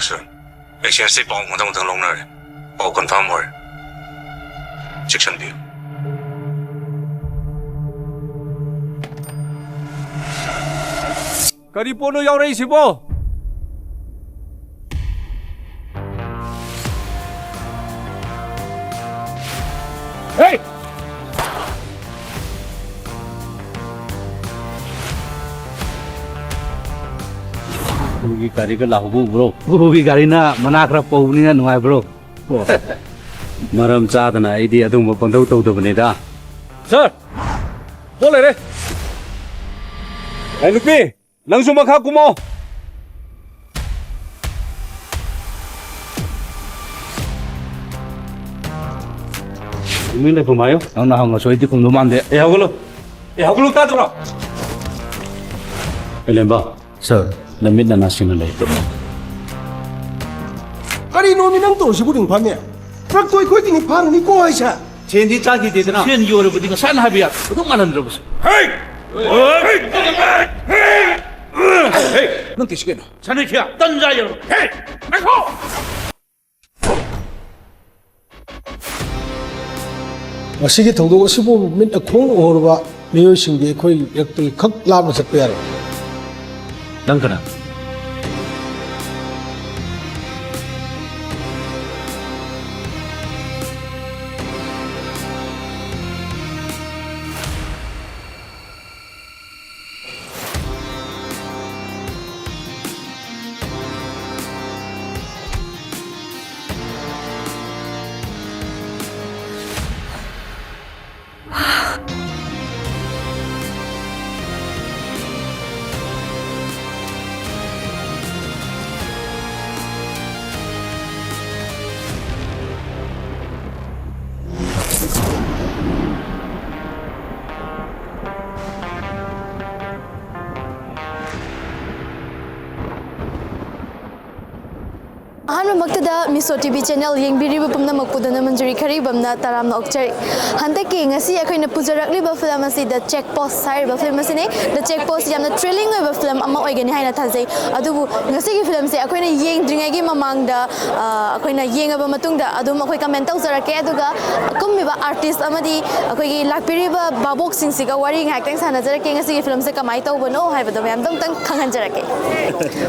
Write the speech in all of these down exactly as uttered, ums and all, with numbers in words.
ꯁꯥꯔ, ꯑꯦꯛꯁꯆꯦꯟꯖꯇꯩ ꯄꯥꯎ ꯃꯊꯪ ꯃꯊꯪ ꯂꯧꯅꯔꯦ꯫ ꯄꯥꯎ ꯀꯟꯐꯥꯔꯝ ꯑꯣꯏꯔꯦ꯫ ꯆꯦꯛꯁꯤꯟꯕꯤꯌꯨ꯫ ꯀꯔꯤ ꯄꯣꯠꯅꯣ ꯌꯥꯎꯔꯛꯏꯁꯤꯕꯣ? ꯍꯦ! ꯒꯨꯔꯨꯒꯤ ꯒꯥꯔꯤꯒ ꯂꯥꯛꯍꯧꯕ ꯎꯕ꯭ꯔꯣ? ꯒꯨꯔꯨꯒꯤ ꯒꯥꯔꯤꯅ ꯃꯅꯥ ꯈꯔ ꯄꯧꯕꯅꯤꯅ ꯅꯨꯡꯉꯥꯏꯕ꯭ꯔꯣ? ꯃꯔꯝ ꯆꯥꯗꯅ ꯑꯩꯗꯤ ꯑꯗꯨꯒꯨꯝꯕ ꯄꯪꯇꯧ ꯇꯧꯗꯕꯅꯤꯗ꯫ ꯁꯥꯔ, ꯄꯣꯠ ꯂꯩꯔꯦ꯫ ꯑꯩ ꯅꯨꯄꯤ, ꯅꯪꯁꯨ ꯃꯈꯥ ꯀꯨꯝꯃꯣ꯫ ꯇꯨꯃꯤꯟ ꯂꯩꯐꯝ ꯍꯥꯏꯌꯨ꯫ ꯅꯪꯅ ꯍꯪꯉꯁꯨ ꯑꯩꯗꯤ ꯈꯨꯝꯗꯧ ꯃꯥꯟꯗꯦ꯫ ꯑꯦ, ꯍꯧꯒꯠꯂꯣ꯫ ꯑꯦ, ꯍꯧꯒꯠꯂꯣ, ꯇꯥꯗ꯭ꯔꯣ? ꯑꯦꯂꯦꯝꯕ꯫ ꯁꯥꯔ꯫ ꯅꯃꯤꯠ ꯅꯅꯥ ꯁꯤꯡꯅ ꯂꯩ꯫ ꯀꯔꯤꯅꯣꯃꯤ ꯅꯪ ꯇꯧꯔꯤꯁꯤꯕꯨ, ꯔꯤꯡꯐꯥꯃꯤ? ꯇ꯭ꯔꯛꯇꯣ ꯑꯩꯈꯣꯏꯒꯤꯅꯤ, ꯐꯥꯔꯨꯅꯤꯀꯣ ꯍꯥꯏꯁꯦ꯫ ꯁꯦꯟꯗꯤ ꯆꯥꯈꯤꯗꯦꯗꯅ꯫ ꯁꯦꯟ ꯌꯣꯜꯂꯕꯗꯤ ꯉꯁꯥꯏꯅ ꯍꯥꯏꯕ ꯌꯥꯗ꯭ꯔꯣ? ꯑꯗꯨꯝ ꯃꯥꯜꯍꯟꯗ꯭ꯔꯕꯁꯦ꯫ ꯍꯦ! ꯍꯦ! ꯅꯪ ꯇꯧꯏꯁꯤ ꯀꯩꯅꯣ? ꯁꯅꯤꯊꯤꯌꯥ, ꯇꯟ ꯆꯥꯏꯌꯦꯕ꯫ ꯍꯦ! ꯉꯥꯏꯈꯣ! ꯃꯁꯤꯒꯤ ꯊꯧꯗꯣꯛ ꯑꯁꯤꯕꯨ ꯃꯤꯠꯅ ꯈꯣꯡꯅ ꯎꯍꯧꯔꯕ ꯃꯤꯑꯣꯏꯁꯤꯡꯗꯤ ꯑꯩꯈꯣꯏ ꯔꯛꯇꯒꯤ ꯈꯛ ꯂꯥꯞꯅ ꯆꯠꯄ ꯌꯥꯔꯣꯏ꯫ ꯅꯪ ꯀꯅꯥ? ꯑꯍꯥꯟꯕꯃꯛꯇꯗ ꯁꯣ ꯇꯤ ꯚꯤ ꯆꯦꯅꯦꯜ ꯌꯦꯡꯕꯤꯔꯤꯕ ꯄꯨꯝꯅꯃꯛꯄꯨ ꯗꯣꯅꯥ ꯃꯟꯖꯨꯔꯤ ꯈꯔꯤꯕꯝꯅ ꯇꯔꯥꯝꯅ ꯑꯣꯛꯆꯔꯤ꯫ ꯍꯟꯗꯛꯀꯤ ꯉꯁꯤ ꯑꯩꯈꯣꯏꯅ ꯄꯨꯖꯔꯛꯂꯤꯕ ꯐꯤꯂꯝ ꯑꯁꯤ ꯗ ꯆꯦꯛ ꯄꯣꯁ ꯍꯥꯏꯔꯤꯕ ꯐꯤꯂꯝ ꯑꯁꯤꯅꯤ꯫ ꯗ ꯆꯦꯛ ꯄꯣꯁ ꯌꯥꯝꯅ ꯊ꯭ꯔꯤꯂꯤꯡ ꯑꯣꯏꯕ ꯐꯤꯂꯝ ꯑꯃ ꯑꯣꯏꯒꯅꯤ ꯍꯥꯏꯅ ꯊꯥꯖꯩ꯫ ꯑꯗꯨꯕꯨ ꯉꯁꯤꯒꯤ ꯐꯤꯂꯝꯁꯦ ꯑꯩꯈꯣꯏꯅ ꯌꯦꯡꯗ꯭ꯔꯤꯉꯩꯒꯤ ꯃꯃꯥꯡꯗ, ꯑ, ꯑꯩꯈꯣꯏꯅ ꯌꯦꯡꯉꯕ ꯃꯇꯨꯡꯗ ꯑꯗꯨꯝ ꯑꯩꯈꯣꯏ ꯀꯃꯦꯟ ꯇꯧꯖꯔꯛꯀꯦ꯫ ꯑꯗꯨꯒ ꯀꯨꯝꯃꯤꯕ ꯑꯥꯔꯇꯤꯁ ꯑꯃꯗꯤ ꯑꯩꯈꯣꯏꯒꯤ ꯂꯥꯛꯄꯤꯔꯤꯕ ꯚꯥꯕꯣꯛꯁꯤꯡꯁꯤꯒ ꯋꯥꯔꯤ ꯉꯥꯏꯍꯥꯛꯇꯪ ꯁꯥꯟꯅꯖꯔꯛꯀꯦ꯫ ꯉꯁꯤꯒꯤ ꯐꯤꯂꯝꯁꯦ ꯀꯃꯥꯏꯅ ꯇꯧꯕꯅꯣ ꯍꯥꯏꯕꯗꯣ ꯃꯌꯥꯝꯗꯣ ꯑꯝꯇꯪ ꯈꯪꯍꯟꯖꯔꯛꯀꯦ꯫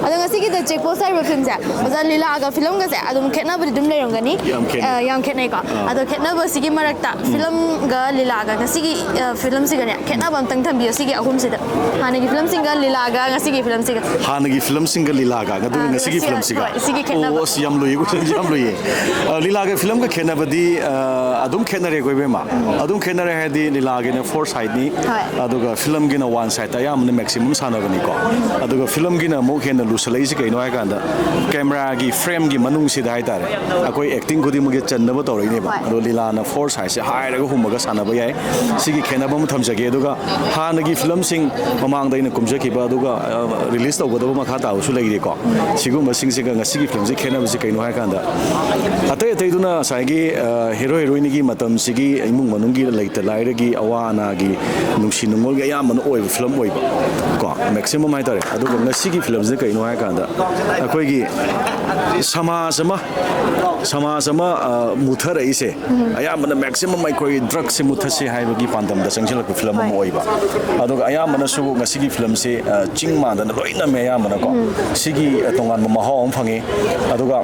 ꯑꯗꯣ ꯉꯁꯤꯒꯤ ꯗ ꯆꯦꯛ ꯄꯣꯁ ꯍꯥꯏꯔꯤꯕ ꯐꯤꯂꯝꯁꯦ ꯑꯣꯖꯥ ꯂꯤꯂꯥꯒ ꯐꯤꯂꯝꯒꯁꯦ ꯑꯗꯨꯝ ꯈꯦꯠꯅꯕꯗꯤ ꯑꯗꯨꯝ ꯂꯩꯔꯝꯒꯅꯤ꯫ ꯌꯥꯝ ꯈꯦꯠꯅꯩ꯫ ꯑ, ꯌꯥꯝ ꯈꯦꯠꯅꯩꯀꯣ꯫ ꯑꯥ꯫ ꯑꯗꯣ ꯈꯦꯠꯅꯕꯁꯤꯒꯤ ꯃꯔꯛꯇ ꯐꯤꯂꯝꯒ ꯂꯤꯂꯥꯒ ꯉꯁꯤꯒꯤ, ꯑ, ꯐꯤꯂꯝꯁꯤꯒꯅꯦ ꯈꯦꯠꯅꯕ ꯑꯝꯇꯪ ꯊꯝꯕꯤꯌꯣ ꯁꯤꯒꯤ ꯑꯍꯨꯝꯁꯤꯗ꯫ ꯍꯥꯟꯅꯒꯤ ꯐꯤꯂꯝꯁꯤꯡꯒ ꯂꯤꯂꯥꯒ ꯉꯁꯤꯒꯤ ꯐꯤꯂꯝꯁꯤꯒ꯫ ꯍꯥꯟꯅꯒꯤ ꯐꯤꯂꯝꯁꯤꯡꯒ ꯂꯤꯂꯥꯒ, ꯑꯗꯨꯒ ꯑꯥ, ꯉꯁꯤꯒꯤ ꯉꯁꯤ, ꯐꯤꯂꯝꯁꯤꯒ꯫ ꯍꯣꯏ, ꯁꯤꯒꯤ ꯈꯦꯠꯅꯕ꯫ ꯑꯣ, ꯑꯁ, ꯌꯥꯝ ꯂꯨꯏꯌꯦ, ꯀꯣꯏꯁꯟꯁꯦ ꯌꯥꯝ ꯂꯨꯏꯌꯦ꯫ ꯑ, ꯂꯤꯂꯥꯒ ꯐꯤꯂꯝꯒ ꯈꯦꯠꯅꯕꯗꯤ, ꯑ, ꯑꯗꯨꯝ ꯈꯦꯠꯅꯔꯦꯀꯣ, ꯏꯕꯦꯝꯃ꯫ ꯑꯗꯨꯝ ꯈꯦꯠꯅꯔꯦ ꯍꯥꯏꯗꯤ ꯂꯤꯂꯥꯒꯤꯅ ꯐꯣꯔ ꯁꯥꯏꯠꯅꯤ, ꯍꯣꯏ꯫ ꯑꯗꯨꯒ ꯐꯤꯂꯝꯒꯤꯅ ꯋꯥꯟ ꯁꯥꯏꯠꯇ ꯑꯌꯥꯝꯕꯅ ꯃꯦꯛꯁꯤꯃꯝ ꯁꯥꯟꯅꯕꯅꯤꯀꯣ꯫ ꯑꯗꯨꯒ ꯐꯤꯂꯝꯒꯤꯅ ꯑꯃꯨꯛ ꯍꯦꯟꯅ ꯂꯨꯁꯜꯂꯛꯏꯁꯦ ꯀꯩꯅꯣ ꯍꯥꯏꯀꯥꯟꯗ, ꯀꯦꯃꯦꯔꯥꯒꯤ ꯐ꯭ꯔꯦꯝꯒꯤ ꯃꯅꯨꯡꯁꯤꯗ ꯍꯥꯏꯇꯥꯔꯦ, ꯑꯩꯈꯣꯏ ꯑꯦꯛꯇꯤꯡ ꯈꯨꯗꯤꯡꯃꯛꯀꯤ ꯆꯟꯅꯕ ꯇꯧꯔꯛꯏꯅꯦꯕ꯫ ꯍꯣꯏ꯫ ꯑꯗꯣ ꯂꯤꯂꯥꯅ ꯐꯣꯔ ꯁꯥꯏꯠꯁꯦ ꯍꯥꯏꯔꯒ ꯍꯨꯝꯃꯒ ꯁꯥꯟꯅꯕ ꯌꯥꯏ꯫ ꯁꯤꯒꯤ ꯈꯦꯠꯅꯕ ꯑꯃ ꯊꯝꯖꯒꯦ꯫ ꯑꯗꯨꯒ ꯍꯥꯟꯅꯒꯤ ꯐꯤꯂꯝꯁꯤꯡ, ꯃꯃꯥꯡꯗ ꯑꯩꯅ ꯀꯨꯝꯖꯈꯤꯕ, ꯑꯗꯨꯒ, ꯑ, ꯔꯤꯂꯤꯁ ꯇꯧꯒꯗꯕ ꯃꯈꯥ ꯇꯥꯕꯁꯨ ꯂꯩꯔꯤꯀꯣ꯫ ꯁꯤꯒꯨꯝꯕꯁꯤꯡꯁꯤꯒ ꯉꯁꯤꯒꯤ ꯐꯤꯂꯝꯁꯤ ꯈꯦꯠꯅꯕꯁꯤ ꯀꯩꯅꯣ ꯍꯥꯏꯀꯥꯟꯗ, ꯑꯇꯩ ꯑꯇꯩꯗꯨꯅ ꯉꯁꯥꯏꯒꯤ, ꯑ, ꯍꯦꯔꯣ ꯍꯦꯔꯣꯏꯟꯒꯤ ꯃꯇꯝꯁꯤꯒꯤ ꯏꯃꯨꯡ ꯃꯅꯨꯡꯒꯤ ꯂꯩꯇ ꯂꯥꯏꯔꯒꯤ ꯑꯋꯥ ꯑꯅꯥꯒꯤ ꯅꯨꯡꯁꯤ ꯅꯨꯡꯉꯣꯜꯒꯤ ꯑꯌꯥꯝꯕꯅ ꯑꯣꯏꯕ ꯐꯤꯂꯝ ꯑꯣꯏꯕ ꯀꯣ, ꯃꯦꯛꯁꯤꯃꯝ ꯍꯥꯏꯇꯥꯔꯦ꯫ ꯑꯗꯨꯒ ꯉꯁꯤꯒꯤ ꯐꯤꯂꯝꯁꯤꯅ ꯀꯩꯅꯣ ꯍꯥꯏꯀꯥꯟꯗ, ꯑꯩꯈꯣꯏꯒꯤ ꯁꯃꯥꯖ ꯑꯃ, ꯁꯃꯥꯖ ꯑꯃ, ꯑ, ꯃꯨꯊꯔꯛꯏꯁꯦ ꯑꯌꯥꯝꯕꯅ ꯃꯦꯛꯁꯤꯃꯝ ꯑꯩꯈꯣꯏ ꯗ꯭ꯔꯒꯁꯦ ꯃꯨꯊꯠꯁꯦ ꯍꯥꯏꯕꯒꯤ ꯄꯥꯟꯗꯝꯗ ꯆꯪꯁꯤꯜꯂꯛꯄ ꯐꯤꯂꯝ ꯑꯃ ꯍꯣꯏ꯫ ꯑꯣꯏꯕ꯫ ꯑꯗꯨꯒ ꯑꯌꯥꯝꯕꯅꯁꯨ ꯉꯁꯤꯒꯤ ꯐꯤꯂꯝꯁꯦ, ꯑ, ꯆꯤꯡ ꯃꯥꯟꯗꯅ ꯂꯣꯏ ꯅꯝꯃꯦ ꯑꯌꯥꯝꯕꯅꯀꯣ꯫ ꯁꯤꯒꯤ, ꯑ, ꯇꯣꯉꯥꯟꯕ ꯃꯍꯥꯎ ꯑꯃ ꯐꯪꯉꯤ꯫ ꯑꯗꯨꯒ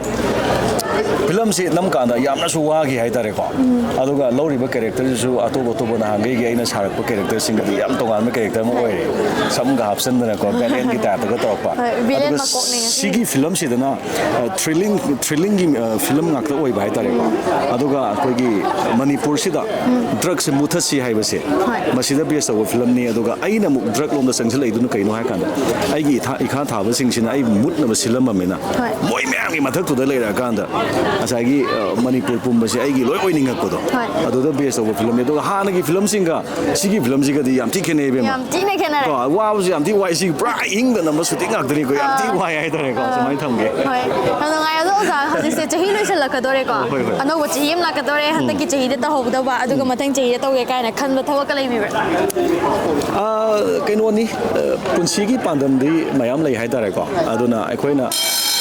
ꯐꯤꯂꯝꯁꯤ ꯅꯝꯀꯥꯟꯗ ꯌꯥꯝꯅꯁꯨ ꯋꯥꯈꯤ ꯍꯥꯏꯇꯥꯔꯦꯀꯣ꯫ ꯑꯗꯨꯒ ꯂꯧꯔꯤꯕ ꯀꯦꯔꯦꯛꯇꯔꯁꯤꯁꯨ ꯑꯇꯣꯞ ꯑꯇꯣꯞꯄ ꯅꯍꯥꯟꯈꯩꯒꯤ ꯑꯩꯅ ꯁꯥꯔꯛꯄ ꯀꯦꯔꯦꯛꯇꯔꯁꯤꯡꯒꯗꯤ ꯌꯥꯝ ꯇꯣꯉꯥꯟꯕ ꯀꯦꯔꯦꯛꯇꯔ ꯑꯃ ꯑꯣꯏꯔꯦ꯫ ꯁꯝꯒ ꯍꯥꯞꯆꯟꯗꯅꯀꯣ, ꯚꯦꯂꯦꯟꯒꯤ ꯇꯥꯏꯞꯇꯒ ꯇꯧꯔꯛꯄ꯫ ꯍꯣꯏ, ꯚꯤꯂꯦꯟ ꯑꯗꯨꯒ ꯃꯀꯣꯛꯅꯦ ꯉꯁꯤ꯫ ꯁꯤꯒꯤ ꯐꯤꯂꯝꯁꯤꯗꯅ, ꯑ, ꯊ꯭ꯔꯤꯂꯤꯡ, ꯊ꯭ꯔꯤꯂꯤꯡꯒꯤ, ꯑ, ꯐꯤꯂꯝ ꯉꯥꯛꯇ ꯑꯣꯏꯕ ꯍꯥꯏꯇꯥꯔꯦꯀꯣ꯫ ꯑꯗꯨꯒ ꯑꯩꯈꯣꯏꯒꯤ ꯃꯅꯤꯄꯨꯔꯁꯤꯗ ꯗ꯭ꯔꯒꯁꯦ ꯃꯨꯊꯠꯁꯤ ꯍꯥꯏꯕꯁꯦ ꯍꯣꯏ꯫ ꯃꯁꯤꯗ ꯕꯦꯁ ꯇꯧꯕ ꯐꯤꯂꯝꯅꯤ꯫ ꯑꯗꯨꯒ ꯑꯩꯅ ꯑꯃꯨꯛ ꯗ꯭ꯔꯒ ꯂꯣꯝꯗ ꯆꯪꯁꯤꯜꯂꯛꯏꯗꯨꯅ ꯀꯩꯅꯣ ꯍꯥꯏꯀꯥꯟꯗ, ꯑꯩꯒꯤ ꯏꯊꯥ-, ꯏꯈꯥ ꯊꯥꯕꯁꯤꯡꯁꯤꯅ ꯑꯩꯕꯨ ꯃꯨꯠꯅꯕ ꯁꯤꯜꯂꯝꯃꯕꯅꯤꯅ ꯍꯣꯏ꯫ ꯃꯣꯏ ꯃꯌꯥꯝꯒꯤ ꯃꯊꯛꯇꯨꯗ ꯂꯩꯔꯛꯑꯀꯥꯟꯗ ꯉꯁꯥꯏꯒꯤ, ꯑ, ꯃꯅꯤꯄꯨꯔ ꯄꯨꯝꯕꯁꯦ ꯑꯩꯒꯤ ꯂꯣꯏ ꯑꯣꯏꯅꯤꯡꯉꯛꯄꯗꯣ꯫ ꯍꯣꯏ꯫ ꯑꯗꯨꯗ ꯕꯦꯁ ꯇꯧꯕ ꯐꯤꯂꯝꯅꯤ꯫ ꯑꯗꯨꯒ ꯍꯥꯟꯅꯒꯤ ꯐꯤꯂꯝꯁꯤꯡꯒ ꯁꯤꯒꯤ ꯐꯤꯂꯝꯁꯤꯒꯗꯤ ꯌꯥꯝ ꯊꯤ ꯈꯦꯠꯅꯩ, ꯏꯕꯦꯝꯃ꯫ ꯌꯥꯝ ꯊꯤꯅ ꯈꯦꯠꯅꯔꯦ꯫ ꯀꯣ, ꯋꯥꯕꯁꯨ ꯌꯥꯝ ꯊꯤ ꯋꯥꯏ꯫ ꯁꯤ ꯄꯨꯔꯥ ꯏꯪꯗ ꯅꯝꯕ ꯁꯨꯇꯤꯡ ꯉꯥꯛꯇꯅꯤꯀꯣ꯫ ꯌꯥꯝ ꯊꯤ ꯑꯥ꯫ ꯋꯥꯏ ꯍꯥꯏꯇꯥꯔꯦꯀꯣ꯫ ꯑꯥ꯫ ꯁꯨꯃꯥꯏꯅ ꯊꯝꯒꯦ꯫ ꯍꯣꯏ꯫ ꯌꯥꯝ ꯅꯨꯡꯉꯥꯏ꯫ ꯑꯗꯣ ꯑꯣꯖꯥ, ꯁꯦ ꯆꯍꯤ ꯂꯣꯏꯁꯤꯜꯂꯛꯀꯗꯣꯔꯦꯀꯣ꯫ ꯑꯣ, ꯍꯣꯏ, ꯍꯣꯏ꯫ ꯑꯅꯧꯕ ꯆꯍꯤ ꯑꯃ ꯂꯥꯛꯀꯗꯣꯔꯦ, ꯍꯟꯗꯛꯀꯤ ꯆꯍꯤꯗ ꯇꯧꯍꯧꯗꯕ, ꯑꯗꯨꯒ ꯃꯊꯪ ꯆꯍꯤꯗ ꯇꯧꯒꯦ ꯀꯥꯏꯅ ꯈꯟꯕ ꯊꯕꯛꯀ ꯂꯩꯕꯤꯕ꯭ꯔꯥ? ꯑꯥ, ꯀꯩꯅꯣꯅꯤ, ꯑ, ꯄꯨꯟꯁꯤꯒꯤ ꯄꯥꯟꯗꯝꯗꯤ ꯃꯌꯥꯝ ꯂꯩ ꯍꯥꯏꯇꯥꯔꯦꯀꯣ꯫ ꯑꯗꯨꯅ ꯑꯩꯈꯣꯏꯅ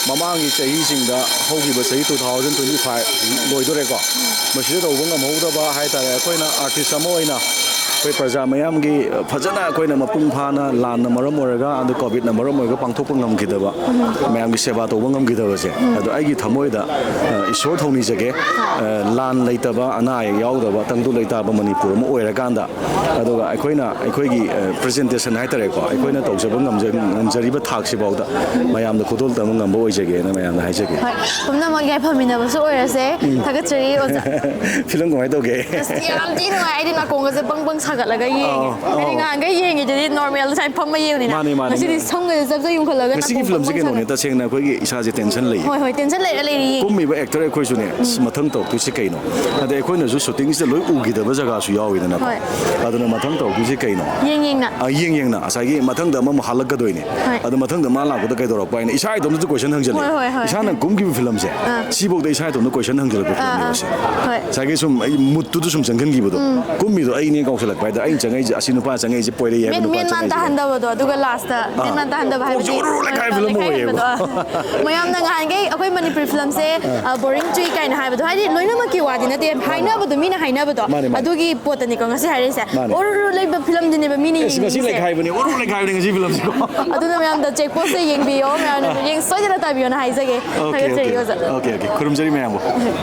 ꯃꯃꯥꯡꯒꯤ ꯆꯍꯤꯁꯤꯡꯗ, ꯍꯧꯈꯤꯕ ꯆꯍꯤ two thousand twenty five ꯂꯣꯏꯗꯣꯔꯦꯀꯣ, ꯃꯁꯤꯗ ꯇꯧꯕ ꯉꯝꯍꯧꯗꯕ ꯍꯥꯏꯇꯥꯔꯦ, ꯑꯩꯈꯣꯏꯅ ꯑꯥꯔꯇꯤꯁ ꯑꯃ ꯑꯣꯏꯅ ꯑꯩꯈꯣꯏ ꯄ꯭ꯔꯖꯥ ꯃꯌꯥꯝꯒꯤ ꯐꯖꯅ ꯑꯩꯈꯣꯏꯅ ꯃꯄꯨꯡ ꯐꯥꯅ, ꯂꯥꯟꯅ ꯃꯔꯝ ꯑꯣꯏꯔꯒ, ꯑꯗꯨ ꯀꯣꯚꯤꯗꯅ ꯃꯔꯝ ꯑꯣꯏꯔꯒ ꯄꯥꯡꯊꯣꯛꯄ ꯉꯝꯈꯤꯗꯕ, ꯃꯌꯥꯝꯒꯤ ꯁꯦꯕꯥ ꯇꯧꯕ ꯉꯝꯈꯤꯗꯕꯁꯦ, ꯑꯗꯣ ꯑꯩꯒꯤ ꯊꯃꯣꯏꯗ, ꯑ, ꯏꯁꯣꯔ ꯊꯧꯅꯤꯖꯒꯦ, ꯑ, ꯂꯥꯟ ꯂꯩꯇꯕ, ꯑꯅꯥ ꯑꯌꯦꯛ ꯌꯥꯎꯗꯕ ꯇꯪꯗꯨ ꯂꯩꯇꯥꯕ ꯃꯅꯤꯄꯨꯔ ꯑꯃ ꯑꯣꯏꯔꯀꯥꯟꯗ, ꯑꯗꯨꯒ ꯑꯩꯈꯣꯏꯅ ꯑꯩꯈꯣꯏꯒꯤ, ꯑ, ꯄ꯭ꯔꯖꯦꯟꯇꯦꯁꯟ ꯍꯥꯏꯇꯥꯔꯦꯀꯣ, ꯑꯩꯈꯣꯏꯅ ꯇꯧꯖꯕ ꯉꯝꯖ-, ꯉꯝꯖꯔꯤꯕ ꯊꯥꯛꯁꯤꯐꯥꯎꯗ ꯃꯌꯥꯝꯗ ꯈꯨꯗꯣꯜ ꯇꯝꯕ ꯉꯝꯕ ꯑꯣꯏꯖꯒꯦꯅ ꯃꯌꯥꯝꯗ ꯍꯥꯏꯖꯒꯦ꯫ ꯍꯣꯏ, ꯄꯨꯝꯅꯃꯛ ꯌꯥꯏꯐꯃꯤꯟꯅꯕꯁꯨ ꯑꯣꯏꯔꯁꯦ꯫ ꯊꯥꯒꯠꯆꯔꯤ ꯑꯣꯖꯥ꯫ ꯐꯤꯂꯝ ꯀꯃꯥꯏꯅ ꯇꯧꯒꯦ? ꯑꯁ, ꯌꯥꯝ ꯊꯤ ꯅꯨꯡꯉꯥꯏ꯫ ꯑꯩꯗꯤ ꯅꯥꯀꯣꯡꯒꯁꯦ ꯕꯪ ꯕꯪ ꯁꯥꯒꯠꯂꯒ ꯌꯦꯡꯉꯦ꯫ ꯑꯥ, ꯑꯥ꯫ ꯍꯥꯏꯗꯤ ꯉꯍꯥꯟꯈꯩ ꯌꯦꯡꯉꯤꯗꯨꯗꯤ ꯅꯣꯔꯃꯦꯜ ꯁꯨꯃꯥꯏꯅ ꯐꯝꯃ ꯌꯦꯡꯕꯅꯤꯅ꯫ ꯃꯥꯅꯦ, ꯃꯥꯅꯦ, ꯉꯁꯤꯗꯤ ꯃꯥꯅꯦ꯫ ꯁꯝꯒꯁꯦ ꯖꯞ ꯖꯞ ꯌꯨꯡꯈꯠꯂꯒ ꯉꯁꯤꯒꯤ ꯅꯥꯀꯣꯡ ꯕꯪ ꯐꯤꯂꯝꯁꯦ ꯕꯪ ꯀꯩꯅꯣꯅꯦ, ꯁꯥꯒꯠꯂꯦ꯫ ꯇꯁꯦꯡꯅ ꯑꯩꯈꯣꯏꯒꯤ ꯏꯁꯥꯁꯦ ꯇꯦꯟꯁꯟ ꯂꯩꯌꯦ꯫ ꯍꯣꯏ, ꯍꯣꯏ, ꯇꯦꯟꯁꯟ ꯂꯩꯔ ꯂꯩꯔꯤ ꯌꯦꯡꯉꯤ꯫ ꯀꯨꯝꯃꯤꯕ ꯑꯦꯛꯇꯔ ꯑꯩꯈꯣꯏꯁꯨꯅꯦ, "ꯑꯁ, ꯃꯊꯪ ꯇꯧꯔꯛꯇꯣꯏꯁꯦ ꯀꯩꯅꯣ?" ꯑꯗꯩ ꯑꯩꯈꯣꯏꯅꯁꯨ ꯁꯨꯇꯤꯡꯁꯤꯗ ꯂꯣꯏ ꯎꯈꯤꯗꯕ ꯖꯒꯥꯁꯨ ꯌꯥꯎꯋꯤꯗꯅꯀꯣ꯫ ꯍꯣꯏ꯫ ꯑꯗꯨꯅ ꯃꯊꯪ ꯇꯧꯔꯛꯇꯣꯏꯁꯦ ꯀꯩꯅꯣ? ꯌꯦꯡ ꯌꯦꯡꯅ꯫ ꯑ, ꯌꯦꯡ ꯌꯦꯡꯅ ꯉꯁꯥꯏꯒꯤ ꯃꯊꯪꯗ ꯑꯃꯃꯨꯛ ꯍꯜꯂꯛꯀꯗꯣꯏꯅꯦ꯫ ꯍꯣꯏ꯫ ꯑꯗꯣ ꯃꯊꯪꯗ ꯃꯥ ꯂꯥꯛꯄꯗ ꯀꯩꯗꯧꯔꯛꯄ ꯍꯥꯏꯅ ꯏꯁꯥ ꯏꯇꯣꯝꯇꯁꯨ ꯀꯣꯏꯁꯟ ꯍꯪꯖꯜꯂꯦ꯫ ꯍꯣꯏ, ꯍꯣꯏ, ꯍꯣꯏ, ꯏꯁꯥꯅ ꯍꯣꯏ꯫ ꯀꯨꯝꯈꯤꯕ ꯐꯤꯂꯝꯁꯦ, ꯑꯥ꯫ ꯁꯤꯐꯧꯗ ꯏꯁꯥ ꯏꯇꯣꯝꯇ ꯀꯣꯏꯁꯟ ꯍꯪꯖꯜꯂꯛꯄ ꯑꯥ, ꯑꯥ꯫ ꯐꯤꯂꯝꯅꯦꯕꯁꯦ꯫ ꯍꯣꯏ꯫ ꯉꯁꯥꯏꯒꯤ ꯁꯨꯝ ꯑꯩ ꯃꯨꯠꯇꯨꯗ ꯁꯨꯝ ꯆꯪꯍꯟꯈꯤꯕꯗꯣ꯫ ꯀꯨꯝꯃꯤꯗꯣ ꯑꯩꯅꯦ ꯀꯥꯎꯁꯜꯂꯛꯄ ꯍꯥꯏꯗ, ꯑꯩꯅ ꯆꯪꯉꯛꯏꯁꯦ, ꯑꯁꯤ ꯅꯨꯄꯥ ꯆꯪꯉꯛꯏꯁꯦ ꯄꯣꯏꯔꯩ ꯍꯥꯏꯕ ꯃꯦꯟ ꯅꯨꯄꯥ ꯃꯦꯟ ꯃꯥꯟ ꯆꯪꯉꯛꯏꯁꯦ꯫ ꯇꯥꯍꯟꯗꯕꯗꯣ, ꯑꯗꯨꯒ ꯂꯥꯁꯇ ꯃꯦꯟ ꯑꯥ꯫ ꯃꯥꯟ ꯇꯥꯍꯟꯗꯕ ꯍꯥꯏꯕꯗꯤ ꯀꯣꯛꯁꯦ ꯎꯔꯨ ꯎꯔꯨ ꯂꯩꯈꯥꯏꯕ ꯐꯤꯂꯝ ꯑꯃ ꯂꯩꯈꯥꯏ ꯑꯣꯏꯌꯦꯕ꯫ ꯍꯟꯕꯗꯣ, ꯑꯥ꯫ ꯃꯌꯥꯝꯅ ꯉꯍꯥꯟꯈꯩ ꯑꯩꯈꯣꯏ ꯃꯅꯤꯄꯨꯔꯤ ꯐꯤꯂꯝꯁꯦ, ꯑ, ꯕꯣꯔꯤꯡ ꯆꯨꯏ ꯀꯥꯏꯅ ꯍꯥꯏꯕꯗꯣ, ꯍꯥꯏꯗꯤ ꯂꯣꯏꯅꯃꯛꯀꯤ ꯋꯥꯗꯤ ꯅꯠꯇꯦ, ꯍꯥꯏꯅꯕꯗꯣ, ꯃꯤꯅ ꯍꯥꯏꯅꯕꯗꯣ꯫ ꯃꯥꯅꯦ, ꯃꯥꯅꯦ꯫ ꯑꯗꯨꯒꯤ ꯄꯣꯠꯇꯅꯤꯀꯣ ꯉꯁꯤ ꯍꯥꯏꯔꯛꯏꯁꯦ꯫ ꯃꯥꯅꯦ꯫ ꯎꯔꯨ ꯎꯔꯨ ꯂꯩꯕ ꯐꯤꯂꯝꯗꯨꯅꯦꯕ ꯃꯤꯅ ꯑꯁ, ꯉꯁꯤ ꯌꯦꯡꯅꯤꯡꯉꯤꯁꯦ꯫ ꯂꯩꯈꯥꯏꯕꯅꯦ, ꯎꯔꯨ ꯎꯔꯨ ꯂꯩꯈꯥꯏꯕꯅꯦ ꯉꯁꯤ ꯐꯤꯂꯝꯁꯤꯀꯣ꯫ ꯑꯗꯨꯅ ꯃꯌꯥꯝꯗ ꯆꯦꯛ ꯄꯣꯁꯁꯦ ꯌꯦꯡꯕꯤꯌꯣ, ꯃꯌꯥꯝꯅ ꯌꯦꯡ ꯁꯣꯏꯗꯅ ꯇꯥꯕꯤꯌꯣꯅ ꯍꯥꯏꯖꯒꯦ꯫ ꯑꯣꯀꯦ, ꯊꯥꯒꯠꯆꯔꯤ ꯑꯣꯀꯦ꯫ ꯑꯣꯖꯥ꯫ Okay, okay. ꯈꯨꯔꯨꯝꯖꯔꯤ ꯃꯌꯥꯝꯕꯨ꯫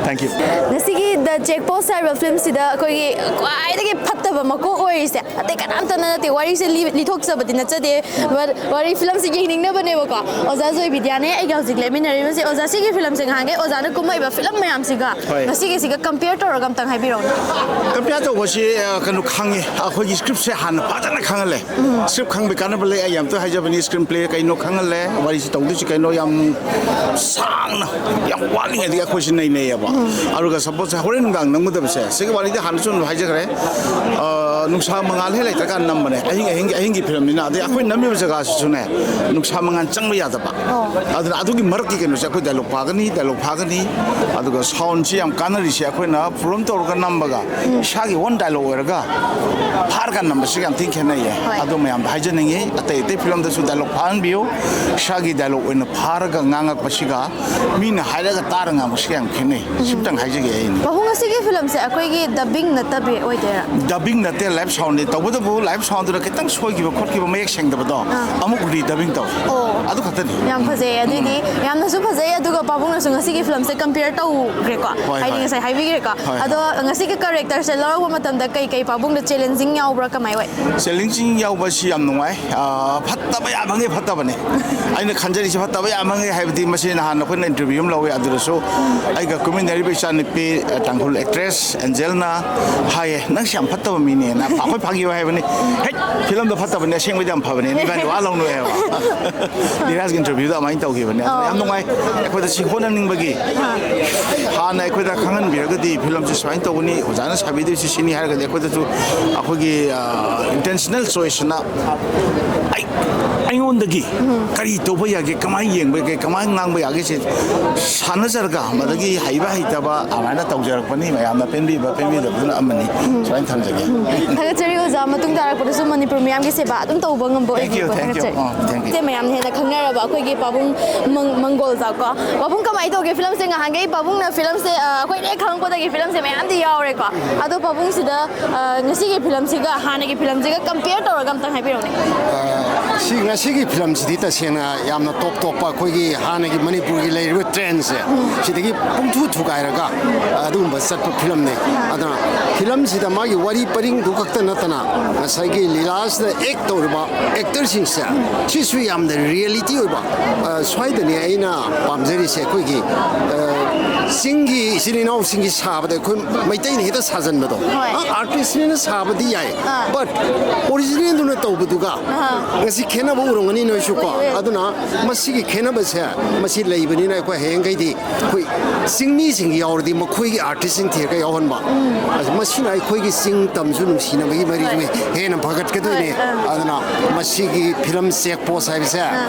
Thank you꯫ ꯉꯁꯤꯒꯤ The Check Post ꯍꯥꯏꯕ ꯐꯤꯂꯝꯁꯤꯗ ꯑꯩꯈꯣꯏꯒꯤ ꯈ꯭ꯋꯥꯏꯗꯒꯤ ꯐꯠꯇꯕ ꯃꯀꯣꯛ ꯑꯣꯏꯔꯤꯁꯦ ꯑꯇꯩ ꯀꯅꯥꯝꯇꯅ ꯅꯠꯇꯦ, ꯋꯥꯔꯤꯁꯦ ꯂꯤ-, ꯂꯤꯊꯣꯛꯆꯕꯗꯤ ꯅꯠꯆꯗꯦ꯫ ꯋꯥ-, ꯋꯥꯔꯤ ꯐꯤꯂꯝꯁꯦ ꯌꯦꯡꯅꯤꯡꯅꯕꯅꯦꯕꯀꯣ꯫ ꯑꯣꯖꯥ ꯖꯣꯏ ꯕꯤꯗ꯭ꯌꯥꯅꯦ ꯑꯩꯒ ꯍꯧꯖꯤꯛ ꯂꯦꯞꯃꯤꯟꯅꯔꯤꯕꯁꯦ꯫ ꯑꯣꯖꯥ, ꯁꯤꯒꯤ ꯐꯤꯂꯝꯁꯦ ꯉꯍꯥꯟꯈꯩ ꯑꯣꯖꯥꯅ ꯀꯨꯝꯃꯛꯏꯕ ꯐꯤꯂꯝ ꯃꯌꯥꯝꯁꯤꯒ ꯍꯣꯏ꯫ ꯉꯁꯤꯒꯤꯁꯤꯒ compare ꯇꯧꯔꯒ ꯑꯝꯇꯪ ꯍꯥꯏꯕꯤꯔꯛꯎꯅꯦ꯫ ꯀꯝꯄꯤꯌꯥꯔ ꯇꯧꯕꯁꯤ, ꯑ, ꯀꯩꯅꯣ ꯈꯪꯉꯤ, ꯑꯩꯈꯣꯏꯒꯤ ꯁ꯭ꯀ꯭ꯔꯤꯞꯁꯦ ꯍꯥꯟꯅ ꯐꯖꯅ ꯈꯪꯍꯜꯂꯦ꯫ ꯁ꯭ꯀ꯭ꯔꯤꯞ ꯈꯪꯕꯩ ꯀꯥꯟꯅꯕ ꯂꯩ꯫ ꯑꯩ ꯑꯝꯇ ꯍꯥꯏꯖꯕꯅꯤ, ꯁ꯭ꯀ꯭ꯔꯤꯟ ꯄ꯭ꯂꯦ ꯀꯩꯅꯣ ꯈꯪꯍꯜꯂꯦ, ꯋꯥꯔꯤꯁꯤ ꯇꯧꯗꯣꯏꯁꯤ ꯀꯩꯅꯣ ꯌꯥꯝ ꯁꯥꯡꯅ, ꯌꯥꯝ ꯋꯥꯠꯂꯤꯉꯩꯗꯒꯤ ꯑꯩꯈꯣꯏꯁꯤ ꯅꯩꯅꯩꯌꯦꯕ꯫ ꯑꯗꯨꯒ ꯁꯄꯣꯁ ꯍꯣꯔꯦꯟ ꯅꯨꯡꯗꯥꯡ ꯅꯝꯒꯗꯕꯁꯦ, ꯁꯤꯒꯤ ꯋꯥꯔꯤꯗꯤ ꯍꯥꯟꯅꯁꯨ ꯑꯗꯨꯝ ꯍꯥꯏꯖꯈ꯭ꯔꯦ꯫ ꯑ, ꯑ, ꯅꯨꯡꯁꯥ ꯃꯉꯥꯜ ꯍꯦꯛ ꯂꯩꯇ꯭ꯔꯀꯥꯟꯗ ꯅꯝꯕꯅꯦ꯫ ꯑꯍꯤꯡ ꯑꯍꯤꯡꯒꯤ ꯑꯍꯤꯡꯒꯤ ꯐꯤꯂꯝꯅꯤꯅ, ꯑꯗꯩ ꯑꯩꯈꯣꯏ ꯅꯝꯃꯤꯕ ꯖꯒꯥꯁꯤꯁꯨꯅꯦ, ꯅꯨꯡꯁꯥ ꯃꯉꯥꯜ ꯆꯪꯕ ꯌꯥꯗꯕ꯫ ꯑꯗꯨꯅ ꯑꯗꯨꯒꯤ ꯃꯔꯛꯀꯤ ꯀꯩꯅꯣꯁꯦ ꯑꯩꯈꯣꯏ ꯗꯥꯏꯂꯣꯛ ꯐꯥꯒꯅꯤ, ꯗꯥꯏꯂꯣꯛ ꯐꯥꯒꯅꯤ, ꯑꯗꯨꯒ ꯁꯥꯎꯟꯁꯤ ꯌꯥꯝ ꯀꯥꯟꯅꯔꯤꯁꯦ ꯑꯩꯈꯣꯏꯅ ꯄ꯭ꯔꯣꯝ ꯇꯧꯔꯒ ꯅꯝꯕꯒ ꯏꯁꯥꯒꯤ ꯑꯣꯟ ꯗꯥꯏꯂꯣꯛ ꯑꯣꯏꯔꯒ ꯐꯥꯔꯒ ꯅꯝꯕꯁꯤꯒ ꯌꯥꯝ ꯊꯤꯅ ꯈꯦꯠꯅꯩꯌꯦ꯫ ꯍꯣꯏ꯫ ꯑꯗꯨ ꯃꯌꯥꯝꯗ ꯍꯥꯏꯖꯅꯤꯡꯉꯤ, ꯑꯇꯩ ꯑꯇꯩ ꯐꯤꯂꯝꯗꯁꯨ ꯗꯥꯏꯂꯣꯛ ꯐꯥꯍꯟꯕꯤꯌꯨ꯫ ꯏꯁꯥꯒꯤ ꯗꯥꯏꯂꯣꯛ ꯑꯣꯏꯅ ꯐꯥꯔꯒ ꯉꯥꯡꯉꯛꯄꯁꯤꯒ ꯃꯤꯅ ꯍꯥꯏꯔꯒ ꯇꯥꯔꯒ ꯉꯥꯡꯕꯁꯤꯒ ꯌꯥꯝ ꯈꯦꯠꯅꯩ꯫ ꯁꯤꯝꯇꯪ ꯍꯥꯏꯖꯒꯦ ꯑꯩꯅ꯫ ꯄꯥꯕꯨꯡ, ꯉꯁꯤꯒꯤ ꯐꯤꯂꯝꯁꯦ ꯑꯩꯈꯣꯏꯒꯤ ꯗꯕꯤꯡ ꯅꯠꯇꯕꯤ ꯑꯣꯏꯗꯣꯏꯔꯥ? ꯗꯕꯤꯡ ꯅꯠꯇꯦ, ꯂꯥꯏꯞ ꯁꯥꯎꯟꯅꯤ꯫ ꯇꯧꯕꯇꯕꯨ ꯂꯥꯏꯞ ꯁꯥꯎꯟꯗꯨꯅ ꯈꯤꯇꯪ ꯁꯣꯏꯈꯤꯕ ꯈꯣꯠꯈꯤꯕ, ꯃꯌꯦꯛ ꯁꯦꯡꯗꯕꯗꯣ ꯑꯥ꯫ ꯑꯃꯨꯛ ꯔꯤꯗꯕꯤꯡ ꯇꯧ꯫ ꯑꯣ꯫ ꯑꯗꯨ ꯈꯛꯇꯅꯤ꯫ ꯌꯥꯝ ꯐꯖꯩ꯫ ꯑꯗꯨꯏꯗꯤ ꯌꯥꯝꯅꯁꯨ ꯐꯖꯩ꯫ ꯑꯗꯨꯒ ꯄꯥꯕꯨꯡꯅꯁꯨ ꯉꯁꯤꯒꯤ ꯐꯤꯂꯝꯁꯦ ꯀꯝꯄꯤꯌꯔ ꯇꯧꯈ꯭ꯔꯦꯀꯣ? ꯍꯣꯏ, ꯍꯥꯏꯗꯤ ꯍꯣꯏ꯫ ꯉꯁꯥꯏ ꯍꯥꯏꯕꯤꯈ꯭ꯔꯦꯀꯣ? ꯍꯣꯏ, ꯍꯣꯏ꯫ ꯑꯗꯣ ꯉꯁꯤꯒꯤ ꯀꯔꯦꯛꯇꯔꯁꯦ ꯂꯧꯔꯛꯄ ꯃꯇꯝꯗ ꯀꯩ ꯀꯩ ꯄꯥꯕꯨꯡꯗ ꯆꯦꯂꯦꯟꯖꯤꯡ ꯌꯥꯎꯕ꯭ꯔꯥ, ꯀꯃꯥꯏ ꯑꯣꯏ? ꯆꯦꯂꯦꯟꯖꯤꯡ ꯌꯥꯎꯕꯁꯤ ꯌꯥꯝ ꯅꯨꯡꯉꯥꯏ꯫ ꯑꯥ, ꯐꯠꯇꯕ ꯌꯥꯝꯃꯉꯩ ꯐꯠꯇꯕꯅꯦ꯫ ꯑꯩꯅ ꯈꯟꯖꯔꯤꯁꯦ ꯐꯠꯇꯕ ꯌꯥꯝꯃꯉꯩ ꯍꯥꯏꯕꯗꯤ, ꯃꯁꯤ ꯅꯍꯥꯟ ꯑꯩꯈꯣꯏꯅ ꯏꯟꯇꯔꯚ꯭ꯌꯨ ꯑꯃ ꯂꯧꯋꯦ, ꯑꯗꯨꯗꯁꯨ ꯑꯩꯒ ꯀꯨꯝꯃꯤꯟꯅꯔꯤꯕ ꯏꯆꯥꯅꯨꯄꯤ, ꯑ, ꯇꯥꯡꯈꯨꯜ ꯑꯦꯛꯇ꯭ꯔꯦꯁ ꯑꯦꯟꯖꯦꯜꯅ ꯍꯥꯏꯌꯦ, "ꯅꯪꯁꯦ ꯌꯥꯝ ꯐꯠꯇꯕ ꯃꯤꯅꯦꯅ"꯫ ꯑꯩꯈꯣꯏ ꯐꯥꯒꯤ ꯑꯣꯏ ꯍꯥꯏꯕꯅꯤ꯫ "ꯍꯦꯛ ꯐꯤꯂꯝꯗ ꯐꯠꯇꯕꯅꯦ, ꯑꯁꯦꯡꯕꯗꯤ ꯌꯥꯝ ꯐꯕꯅꯦ, ꯏꯕꯥꯅꯤ ꯋꯥ ꯂꯧꯅꯨ" ꯍꯥꯏꯕ꯫ ꯙꯤꯔꯥꯖꯀꯤ ꯏꯟꯇꯔꯚ꯭ꯌꯨꯗ ꯑꯗꯨꯃꯥꯏꯅ ꯇꯧꯈꯤꯕꯅꯦ꯫ ꯑꯗꯨꯅ ꯌꯥꯝ ꯅꯨꯡꯉꯥꯏ꯫ ꯑꯩꯈꯣꯏꯗ ꯁꯤ ꯍꯣꯠꯅꯅꯤꯡꯕꯒꯤ, ꯍꯥꯟꯅ ꯑꯩꯈꯣꯏꯗ ꯈꯪꯍꯟꯕꯤꯔꯒꯗꯤ, ꯐꯤꯂꯝꯁꯦ ꯁꯨꯃꯥꯏꯅ ꯇꯧꯒꯅꯤ, ꯑꯣꯖꯥꯅ ꯁꯥꯕꯤꯗꯣꯏꯁꯤ ꯁꯤꯅꯤ ꯍꯥꯏꯔꯒꯗꯤ, ꯑꯩꯈꯣꯏꯗꯁꯨ ꯑꯩꯈꯣꯏꯒꯤ, ꯑ, ꯏꯟꯇꯦꯟꯁꯅꯦꯜ ꯆꯣꯏꯁꯁꯤꯅ ꯑꯩ, ꯑꯩꯉꯣꯟꯗꯒꯤ ꯀꯔꯤ ꯇꯧꯕ ꯌꯥꯒꯦ, ꯀꯃꯥꯏꯅ ꯌꯦꯡꯕ ꯌꯥꯒꯦ, ꯀꯃꯥꯏꯅ ꯉꯥꯡꯕ ꯌꯥꯒꯦ, ꯁꯤ ꯁꯥꯟꯅꯖꯔꯒ, ꯃꯗꯒꯤ ꯍꯩꯕ ꯍꯩꯇꯕ ꯑꯗꯨꯃꯥꯏꯅ ꯇꯧꯖꯔꯛꯄꯅꯤ꯫ ꯃꯌꯥꯝꯅ ꯄꯦꯟꯕꯤꯕ ꯄꯦꯟꯕꯤꯗꯕꯗꯨꯅ ꯑꯃꯅꯤ꯫ ꯁꯨꯃꯥꯏꯅ ꯊꯝꯖꯒꯦ꯫ ꯊꯥꯒꯠꯆꯔꯤ ꯑꯣꯖꯥ꯫ ꯃꯇꯨꯡ ꯇꯥꯔꯛꯄꯗꯁꯨ ꯃꯅꯤꯄꯨꯔ ꯃꯤꯌꯥꯝꯒꯤ ꯁꯦꯕꯥ ꯑꯗꯨꯝ ꯇꯧꯕ ꯉꯝꯕ Thank you, ꯑꯣꯏꯕꯤꯌꯨꯀꯣ꯫ Thank you. ꯊꯥꯒꯠꯆꯔꯤ꯫ ꯑꯥ, thank you. ꯏꯆꯦ ꯃꯌꯥꯝꯅ ꯍꯦꯟꯅ ꯈꯪꯅꯔꯕ ꯑꯩꯈꯣꯏꯒꯤ ꯄꯥꯕꯨꯡ ꯃꯪ-, ꯃꯪꯒꯣꯜ ꯖꯥꯎꯀꯣ꯫ ꯄꯥꯕꯨꯡ, ꯀꯃꯥꯏꯅ ꯇꯧꯒꯦ ꯐꯤꯂꯝꯁꯦ? ꯉꯍꯥꯟꯈꯩ ꯄꯥꯕꯨꯡꯅ ꯐꯤꯂꯝꯁꯦ, ꯑ, ꯑꯩꯈꯣꯏꯅ ꯍꯦꯛ ꯈꯪꯉꯛꯄꯗꯒꯤ ꯐꯤꯂꯝꯁꯦ ꯃꯌꯥꯝꯗꯤ ꯌꯥꯎꯔꯦꯀꯣ꯫ ꯑꯗꯣ ꯄꯥꯕꯨꯡꯁꯤꯗ, ꯑ, ꯉꯁꯤꯒꯤ ꯐꯤꯂꯝꯁꯤꯒ ꯍꯥꯟꯅꯒꯤ ꯐꯤꯂꯝꯁꯤꯒ ꯀꯝꯄꯤꯌꯔ ꯇꯧꯔꯒ ꯑꯝꯇꯪ ꯍꯥꯏꯕꯤꯔꯛꯎꯅꯦ꯫ ꯑ, ꯁꯤ ꯉꯁꯤꯒꯤ ꯐꯤꯂꯝꯁꯤꯗꯤ ꯇꯁꯦꯡꯅ ꯌꯥꯝꯅ ꯇꯣꯞ ꯇꯣꯞꯄ ꯑꯩꯈꯣꯏꯒꯤ ꯍꯥꯟꯅꯒꯤ ꯃꯅꯤꯄꯨꯔꯒꯤ ꯂꯩꯔꯤꯕ ꯇ꯭ꯔꯦꯟꯁꯦ ꯁꯤꯗꯒꯤ ꯄꯨꯡꯊꯨ ꯊꯨꯒꯥꯏꯔꯒ ꯑꯗꯨꯒꯨꯝꯕ ꯆꯠꯄ ꯐꯤꯂꯝꯅꯤ꯫ ꯑꯗꯨꯅ ꯐꯤꯂꯝꯁꯤꯗ ꯃꯥꯒꯤ ꯋꯥꯔꯤ ꯄꯔꯤꯡꯗꯨ ꯈꯛꯇ ꯅꯠꯇꯅ ꯉꯁꯥꯏꯒꯤ ꯂꯤꯂꯥꯁꯤꯗ ꯑꯦꯛ ꯇꯧꯔꯤꯕ ꯑꯦꯛꯇꯔꯁꯤꯡꯁꯦ ꯁꯤꯁꯨ ꯌꯥꯝꯅ ꯔꯤꯌꯦꯂꯤꯇꯤ ꯑꯣꯏꯕ, ꯑ, ꯁ꯭ꯋꯥꯏꯗꯅꯤ ꯑꯩꯅ ꯄꯥꯝꯖꯔꯤꯁꯦ꯫ ꯑꯩꯈꯣꯏꯒꯤ, ꯑ, ꯆꯤꯡꯒꯤ ꯏꯆꯤꯜ ꯏꯅꯥꯎꯁꯤꯡꯒꯤ ꯁꯥꯕꯗ ꯑꯩꯈꯣꯏ ꯃꯩꯇꯩꯅ ꯍꯦꯛꯇ ꯁꯥꯖꯟꯕꯗꯣ꯫ ꯍꯣꯏ꯫ ꯑ, ꯑꯥꯔꯇꯤꯁꯅꯦꯅ ꯁꯥꯕꯗꯤ ꯌꯥꯏ, ꯑꯥ꯫ But ꯑꯣꯔꯤꯖꯤꯅꯦꯜꯗꯨꯅ ꯇꯧꯕꯗꯨꯒ ꯑꯍꯥ꯫ ꯉꯁꯤ ꯈꯦꯠꯅꯕ ꯎꯔꯝꯒꯅꯤ ꯅꯣꯏꯁꯨ ꯀꯣ꯫ ꯎꯏ, ꯎꯏ꯫ ꯑꯗꯨꯅ ꯃꯁꯤꯒꯤ ꯈꯦꯠꯅꯕꯁꯦ ꯃꯁꯤ ꯂꯩꯕꯅꯤꯅ ꯑꯩꯈꯣꯏ ꯍꯌꯦꯡꯈꯩꯗꯤ ꯑꯩꯈꯣꯏ ꯆꯤꯡꯃꯤꯁꯤꯡ ꯌꯥꯎꯔꯗꯤ ꯃꯈꯣꯏꯒꯤ ꯑꯥꯔꯇꯤꯁꯁꯤꯡ ꯊꯤꯔꯒ ꯌꯥꯎꯍꯟꯕ꯫ ꯃꯁꯤ ꯑꯩꯈꯣꯏꯒꯤ ꯆꯤꯡ ꯇꯝꯁꯨ ꯅꯨꯡꯁꯤꯅꯕꯒꯤ ꯃꯔꯤꯁꯨ ꯍꯦꯟꯅ ꯐꯒꯠꯀꯗꯣꯏꯅꯤ꯫ ꯑꯗꯨꯅ ꯃꯁꯤꯒꯤ ꯐꯤꯂꯝ ꯆꯦꯛ ꯄꯣꯁ ꯍꯥꯏꯕꯁꯦ,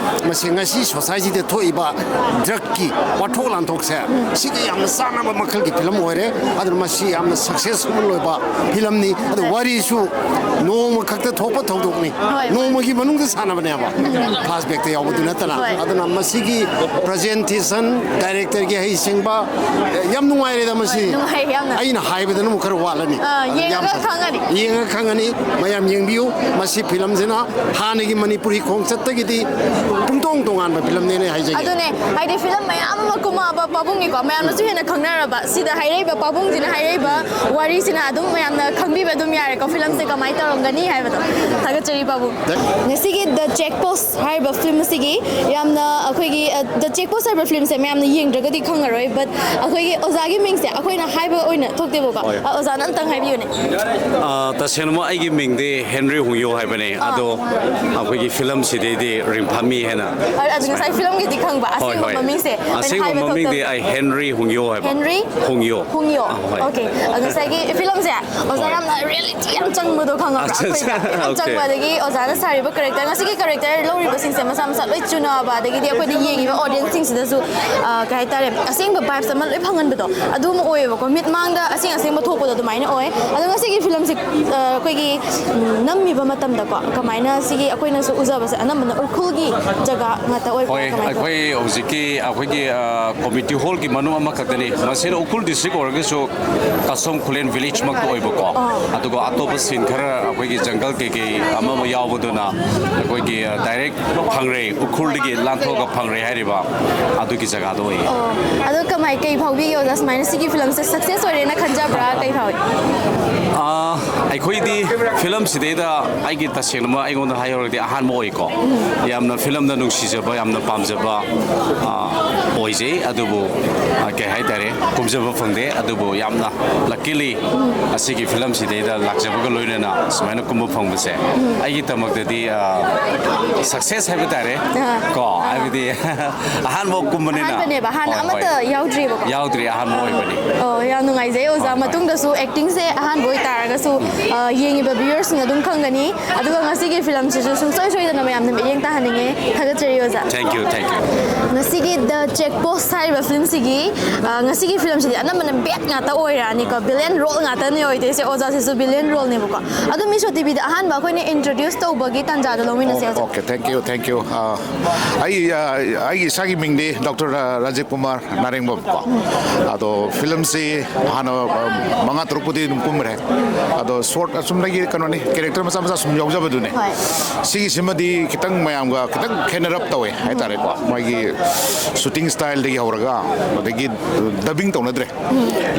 ꯃꯁꯤ ꯉꯁꯤ ꯁꯣꯁꯥꯏꯇꯤꯗ ꯊꯣꯛꯏꯕ ꯗ꯭ꯔꯛꯀꯤ ꯋꯥꯊꯣꯛ ꯂꯥꯟꯊꯣꯛꯁꯦ, ꯁꯤꯒ ꯌꯥꯝꯅ ꯆꯥꯟꯅꯕ ꯃꯈꯜꯒꯤ ꯐꯤꯂꯝ ꯑꯣꯏꯔꯦ꯫ ꯑꯗꯨꯅ ꯃꯁꯤ ꯌꯥꯝꯅ ꯁꯛꯁꯦꯁꯐꯨꯜ ꯑꯣꯏꯕ ꯐꯤꯂꯝꯅꯤ꯫ ꯑꯗꯨ ꯋꯥꯔꯤꯁꯨ ꯅꯣꯡꯃ ꯈꯛꯇ ꯊꯣꯛꯄ ꯊꯧꯗꯣꯛꯅꯤ꯫ ꯍꯣꯏ, ꯍꯣꯏ꯫ ꯅꯣꯡꯃꯒꯤ ꯃꯅꯨꯡꯗ ꯁꯥꯟꯅꯕꯅꯦꯕ, ꯐ꯭ꯂꯥꯁꯕꯦꯛꯇ ꯌꯥꯎꯕꯗꯨ ꯅꯠꯇꯅ꯫ ꯍꯣꯏ꯫ ꯑꯗꯨꯅ ꯃꯁꯤꯒꯤ ꯄ꯭ꯔꯖꯦꯟꯇꯦꯁꯟ, ꯗꯥꯏꯔꯦꯛꯇꯔꯒꯤ ꯍꯩꯁꯤꯡꯕ, ꯌꯥꯝ ꯅꯨꯡꯉꯥꯏꯔꯦꯗ ꯃꯁꯤ꯫ ꯅꯨꯡꯉꯥꯏ ꯌꯥꯝꯅ꯫ ꯑꯩꯅ ꯍꯥꯏꯕꯗꯅ ꯑꯃꯨꯛ ꯈꯔ ꯋꯥꯠꯂꯅꯤ꯫ ꯑꯥ, ꯑꯗꯨ ꯌꯥꯝ ꯌꯦꯡꯉꯒ ꯐꯖꯩ꯫ ꯈꯪꯉꯅꯤ꯫ ꯌꯦꯡꯉꯒ ꯈꯪꯉꯅꯤ꯫ ꯃꯌꯥꯝ ꯌꯦꯡꯕꯤꯌꯨ꯫ ꯃꯁꯤ ꯐꯤꯂꯝꯁꯤꯅ ꯍꯥꯟꯅꯒꯤ ꯃꯅꯤꯄꯨꯔꯤ ꯈꯣꯡꯆꯠꯇꯒꯤꯗꯤ ꯄꯨꯡꯇꯣꯡ ꯇꯣꯉꯥꯟꯕ ꯐꯤꯂꯝꯅꯦꯅ ꯍꯥꯏꯖꯒꯦ꯫ ꯑꯗꯨꯅꯦ, ꯍꯥꯏꯗꯤ ꯐꯤꯂꯝ ꯃꯌꯥꯝ ꯑꯃ ꯀꯨꯝꯃꯛꯑꯕ ꯄꯥꯕꯨꯡꯅꯤꯀꯣ, ꯃꯌꯥꯝꯅꯁꯨ ꯍꯦꯟꯅ ꯈꯪꯅꯔꯕ꯫ ꯁꯤꯗ ꯍꯥꯏꯔꯛꯏꯕ ꯄꯥꯕꯨꯡꯁꯤꯅ ꯍꯥꯏꯔꯛꯏꯕ ꯋꯥꯔꯤꯁꯤꯅ ꯑꯗꯨꯝ ꯃꯌꯥꯝꯅ ꯈꯪꯕꯤꯕ ꯑꯗꯨꯝ ꯌꯥꯔꯦꯀꯣ, ꯐꯤꯂꯝꯁꯦ ꯀꯃꯥꯏꯅ ꯇꯧꯔꯝꯒꯅꯤ ꯍꯥꯏꯕꯗꯣ꯫ ꯊꯥꯒꯠꯆꯔꯤ ꯄꯥꯕꯨꯡ꯫ ꯉꯁꯤꯒꯤ The Check Post ꯍꯥꯏꯔꯤꯕ ꯐꯤꯂꯝ ꯑꯁꯤꯒꯤ ꯌꯥꯝꯅ ꯑꯩꯈꯣꯏꯒꯤ, ꯑ, The Check Post ꯍꯥꯏꯔꯤꯕ ꯐꯤꯂꯝꯁꯦ ꯃꯌꯥꯝꯅ ꯌꯦꯡꯗ꯭ꯔꯒꯗꯤ ꯈꯪꯉꯔꯣꯏ, but ꯑꯩꯈꯣꯏꯒꯤ ꯑꯣꯖꯥꯒꯤ ꯃꯤꯡꯁꯦ ꯑꯩꯈꯣꯏꯅ ꯍꯥꯏꯕ ꯑꯣꯏꯅ ꯊꯣꯛꯇꯦꯕꯀꯣ꯫ ꯍꯣꯏ꯫ ꯑ, ꯑꯣꯖꯥꯅ ꯑꯝꯇꯪ ꯍꯥꯏꯕꯤꯌꯨꯅꯦ꯫ ꯑ, ꯇꯁꯦꯡꯅꯃꯛ ꯑꯩꯒꯤ ꯃꯤꯡꯗꯤ ꯍꯦꯟꯔꯤ ꯍꯣꯡꯌꯣ ꯍꯥꯏꯕꯅꯦ꯫ ꯑꯥ꯫ ꯑꯗꯣ ꯑꯩꯈꯣꯏꯒꯤ ꯐꯤꯂꯝꯁꯤꯗꯩꯗꯤ ꯔꯤꯡꯐꯥꯃꯤ ꯍꯥꯏꯅ꯫ ꯑ, ꯑꯗꯨ ꯉꯁꯥꯏ ꯐꯤꯂꯝꯒꯤꯗꯤ ꯈꯪꯕ, ꯍꯣꯏ, ꯑꯁꯦꯡꯕ ꯍꯣꯏ꯫ ꯃꯃꯤꯡꯁꯦ ꯑꯩꯅ ꯑꯁꯦꯡꯕ ꯍꯥꯏꯕ ꯃꯃꯤꯡꯗꯤ ꯊꯣꯛꯇꯕ꯫ ꯑꯩ ꯍꯦꯟꯔꯤ ꯍꯣꯡꯌꯣ ꯍꯥꯏꯕ꯫ ꯍꯦꯟꯔꯤ? ꯍꯣꯡꯌꯣ꯫ ꯍꯣꯡꯌꯣ꯫ ꯑꯥ, ꯍꯣꯏ꯫ Okay꯫ ꯑ, ꯉꯁꯥꯏꯒꯤ ꯐꯤꯂꯝꯁꯦ ꯑꯣꯖꯥ ꯍꯣꯏ꯫ ꯌꯥꯝꯅ ꯔꯤꯌꯦꯂꯤꯇꯤ ꯌꯥꯝ ꯆꯪꯕꯗꯣ ꯈꯪꯉꯕ꯭ꯔꯥ? ꯑꯠꯆꯥ, ꯑꯠꯆꯥ꯫ ꯑꯩꯈꯣꯏꯗ ꯌꯥꯝ Okay꯫ ꯆꯪꯕ, ꯑꯗꯒꯤ ꯑꯣꯖꯥꯅ ꯁꯥꯔꯤꯕ ꯀꯦꯔꯦꯛꯇꯔ, ꯉꯁꯤꯒꯤ ꯀꯦꯔꯦꯛꯇꯔ ꯂꯧꯔꯤꯕꯁꯤꯡꯁꯦ ꯃꯁꯥ ꯃꯁꯥ ꯂꯣꯏ ꯆꯨꯅꯕ, ꯑꯗꯒꯤꯗꯤ ꯑꯩꯈꯣꯏꯗ ꯌꯦꯡꯉꯤꯕ ꯑꯣꯗꯤꯌꯦꯟꯁꯁꯤꯡꯁꯤꯗꯁꯨ, ꯑ, ꯀꯩ ꯍꯥꯏꯇꯥꯔꯦ, ꯑꯁꯦꯡꯕ ꯚꯥꯏꯕꯁ ꯑꯃ ꯂꯣꯏ ꯐꯪꯍꯟꯕꯗꯣ ꯑꯗꯨ ꯑꯃ ꯑꯣꯏꯌꯦꯕꯀꯣ꯫ ꯃꯤꯠꯃꯥꯡꯗ ꯑꯁꯦꯡ ꯑꯁꯦꯡꯕ ꯊꯣꯛꯄꯗꯣ ꯑꯗꯨꯃꯥꯏꯅ ꯑꯣꯏ꯫ ꯑꯗꯣ ꯉꯁꯤꯒꯤ ꯐꯤꯂꯝꯁꯦ, ꯑ, ꯑꯩꯈꯣꯏꯒꯤ, ꯎꯝ, ꯅꯝꯃꯤꯕ ꯃꯇꯝꯗꯀꯣ, ꯀꯃꯥꯏꯅ ꯁꯤꯒꯤ ꯑꯩꯈꯣꯏꯅꯁꯨ ꯎꯖꯕꯁꯦ ꯑꯅꯝꯕꯅ ꯎꯈ꯭ꯔꯨꯜꯒꯤ ꯖꯒꯥ ꯉꯥꯛꯇ ꯑꯣꯏꯕ꯭ꯔꯥ? ꯍꯣꯏ, ꯀꯃꯥꯏꯅ ꯇꯧꯒꯦ? ꯑꯩꯈꯣꯏ ꯍꯧꯖꯤꯛꯀꯤ ꯑꯩꯈꯣꯏꯒꯤ, ꯑ, ꯀꯝꯃ꯭ꯌꯨꯅꯤꯇꯤ ꯍꯣꯜꯒꯤ ꯃꯅꯨꯡ ꯑꯃꯈꯛꯇꯅꯤ꯫ ꯃꯁꯤꯅ ꯎꯈ꯭ꯔꯨꯜ ꯗꯤꯁꯇ꯭ꯔꯤꯛ ꯑꯣꯏꯔꯒꯁꯨ ꯀꯁꯣꯝ ꯈꯨꯂꯦꯟ ꯚꯤꯂꯦꯖꯃꯛꯇ ꯑꯣꯏꯕꯀꯣ꯫ ꯑꯥ꯫ ꯑꯗꯨꯒ ꯑꯇꯣꯞꯄ ꯁꯤꯟ ꯈꯔ ꯑꯩꯈꯣꯏꯒꯤ ꯖꯪꯒꯜ ꯀꯩꯀꯩ ꯑꯃ ꯑꯃ ꯌꯥꯎꯕꯗꯨꯅ ꯑꯩꯈꯣꯏꯒꯤ, ꯑ, ꯗꯥꯏꯔꯦꯛ ꯐꯪꯔꯦ, ꯎꯈ꯭ꯔꯨꯜꯗꯒꯤ ꯂꯥꯟꯊꯣꯛꯑꯒ ꯐꯪꯔꯦ ꯍꯥꯏꯔꯤꯕ ꯑꯗꯨꯒꯤ ꯖꯒꯥꯗꯣ ꯑꯣꯏꯌꯦ꯫ ꯑꯣ, ꯑꯗꯣ ꯀꯃꯥꯏ, ꯀꯩ ꯐꯥꯎꯕꯤꯒꯦ ꯑꯣꯖꯥ? ꯁꯨꯃꯥꯏꯅ ꯁꯤꯒꯤ ꯐꯤꯂꯝꯁꯦ ꯁꯛꯁꯦꯁ ꯑꯣꯏꯔꯦꯅ ꯈꯟꯖꯕ꯭ꯔꯥ? ꯀꯩ ꯐꯥꯎꯏ? ꯑꯥ, ꯑꯩꯈꯣꯏꯗꯤ ꯐꯤꯂꯝꯁꯤꯗꯩꯗ ꯑꯩꯒꯤ ꯇꯁꯦꯡꯅꯃꯛ ꯑꯩꯉꯣꯟꯗ ꯍꯥꯏꯍꯧꯔꯒꯗꯤ ꯑꯍꯥꯟꯕ ꯑꯣꯏꯀꯣ꯫ ꯌꯥꯝꯅ ꯐꯤꯂꯝꯗ ꯅꯨꯡꯁꯤꯖꯕ, ꯌꯥꯝꯅ ꯄꯥꯝꯖꯕ, ꯑ, ꯑꯣꯏꯖꯩ꯫ ꯑꯗꯨꯕꯨ, ꯑ, ꯀꯩ ꯍꯥꯏꯇꯥꯔꯦ, ꯀꯨꯝꯖꯕ ꯐꯪꯗꯦ꯫ ꯑꯗꯨꯕꯨ ꯌꯥꯝꯅ luckily ꯑꯁꯤꯒꯤ ꯐꯤꯂꯝꯁꯤꯗꯩꯗ ꯂꯥꯛꯆꯕꯒ ꯂꯣꯏꯅꯅ ꯁꯨꯃꯥꯏꯅ ꯀꯨꯝꯕ ꯐꯪꯕꯁꯦ ꯑꯩꯒꯤꯗꯃꯛꯇꯗꯤ, ꯑ, success ꯍꯥꯏꯕ ꯇꯥꯔꯦ꯫ ꯑꯥ꯫ ꯀꯣ, ꯍꯥꯏꯕꯗꯤ ꯑꯍꯥꯟꯕ ꯀꯨꯝꯕꯅꯤꯅ꯫ ꯑꯍꯥꯟꯕꯅꯦꯕ, ꯍꯥꯟꯅ ꯍꯣꯏ, ꯑꯃꯠꯇ ꯍꯣꯏ꯫ ꯌꯥꯎꯗ꯭ꯔꯤꯕꯀꯣ꯫ ꯌꯥꯎꯗ꯭ꯔꯤ, ꯑꯍꯥꯟꯕ ꯑꯣꯏꯕꯅꯤ꯫ ꯑꯣ, ꯌꯥꯝ ꯅꯨꯡꯉꯥꯏꯖꯩ ꯑꯣꯖꯥ꯫ ꯍꯣꯏ, ꯍꯣꯏ꯫ ꯃꯇꯨꯡꯗꯁꯨ actingꯁꯦ ꯑꯍꯥꯟꯕ ꯑꯣꯏꯇꯥꯔꯒꯁꯨ, ꯑ, ꯌꯦꯡꯉꯤꯕ viewersꯁꯤꯡꯅ ꯑꯗꯨꯝ ꯈꯪꯒꯅꯤ꯫ ꯑꯗꯨꯒ ꯉꯁꯤꯒꯤ ꯐꯤꯂꯝꯁꯤꯁꯨ ꯁꯨꯡꯁꯣꯏ ꯁꯣꯏꯗꯅ ꯃꯌꯥꯝꯅ ꯃꯤꯠꯌꯦꯡ ꯇꯥꯍꯟꯅꯤꯡꯉꯦ꯫ ꯊꯥꯒꯠꯆꯔꯤ ꯑꯣꯖꯥ꯫ Thank you, thank you꯫ ꯉꯁꯤꯒꯤ The Check Post ꯍꯥꯏꯔꯤꯕ ꯐꯤꯂꯝꯁꯤꯒꯤ, ꯑ, ꯉꯁꯤꯒꯤ ꯐꯤꯂꯝꯁꯤꯗꯤ ꯑꯅꯝꯕꯅ bad ꯉꯥꯛꯇ ꯑꯣꯏꯔꯛꯑꯅꯤꯀꯣ, villain role ꯉꯥꯛꯇꯅꯦ ꯑꯣꯏꯗꯣꯏꯁꯦ꯫ ꯑꯣꯖꯥꯁꯤꯁꯨ villain roleꯅꯦꯕꯀꯣ꯫ ꯑꯗꯣ ꯃꯤꯁꯣ ꯇꯤꯚꯤꯗ ꯑꯍꯥꯟꯕ ꯑꯩꯈꯣꯏꯅ introduce ꯇꯧꯕꯒꯤ ꯇꯥꯟꯖꯥꯗꯣ ꯂꯧꯃꯤꯟꯅꯁꯦ ꯑꯣꯖꯥ꯫ Okay, thank you, thank you꯫ ꯑ, ꯑꯩ, ꯑ, ꯑꯩꯒꯤ ꯏꯁꯥꯒꯤ ꯃꯤꯡꯗꯤ ꯗꯣꯛꯇꯔ ꯔꯥꯖꯤꯕ ꯀꯨꯃꯥꯔ ꯅꯥꯔꯦꯡꯕꯝ ꯀꯣ꯫ ꯑꯗꯣ ꯐꯤꯂꯝꯁꯤ ꯍꯥꯟꯅ, ꯑ, ꯃꯉꯥ ꯇꯔꯨꯛꯄꯨꯗꯤ ꯑꯗꯨꯝ ꯀꯨꯝꯈ꯭ꯔꯦ꯫ ꯑꯗꯣ short ꯑꯁꯨꯝꯗꯒꯤ ꯀꯩꯅꯣꯅꯤ, character ꯃꯆꯥ ꯃꯆꯥ ꯁꯨꯝ ꯌꯥꯎꯖꯕꯗꯨꯅꯤ꯫ ꯍꯣꯏ꯫ ꯁꯤꯒꯤꯁꯤꯃꯗꯤ ꯈꯤꯇꯪ ꯃꯌꯥꯝꯒ ꯈꯤꯇꯪ ꯈꯦꯠꯅꯔꯞ ꯇꯧꯋꯦ ꯍꯥꯏꯇꯥꯔꯦꯀꯣ꯫ ꯃꯣꯏꯒꯤ shooting styleꯗꯒꯤ ꯍꯧꯔꯒ, ꯑꯗꯒꯤ dubbing ꯇꯧꯅꯗ꯭ꯔꯦ꯫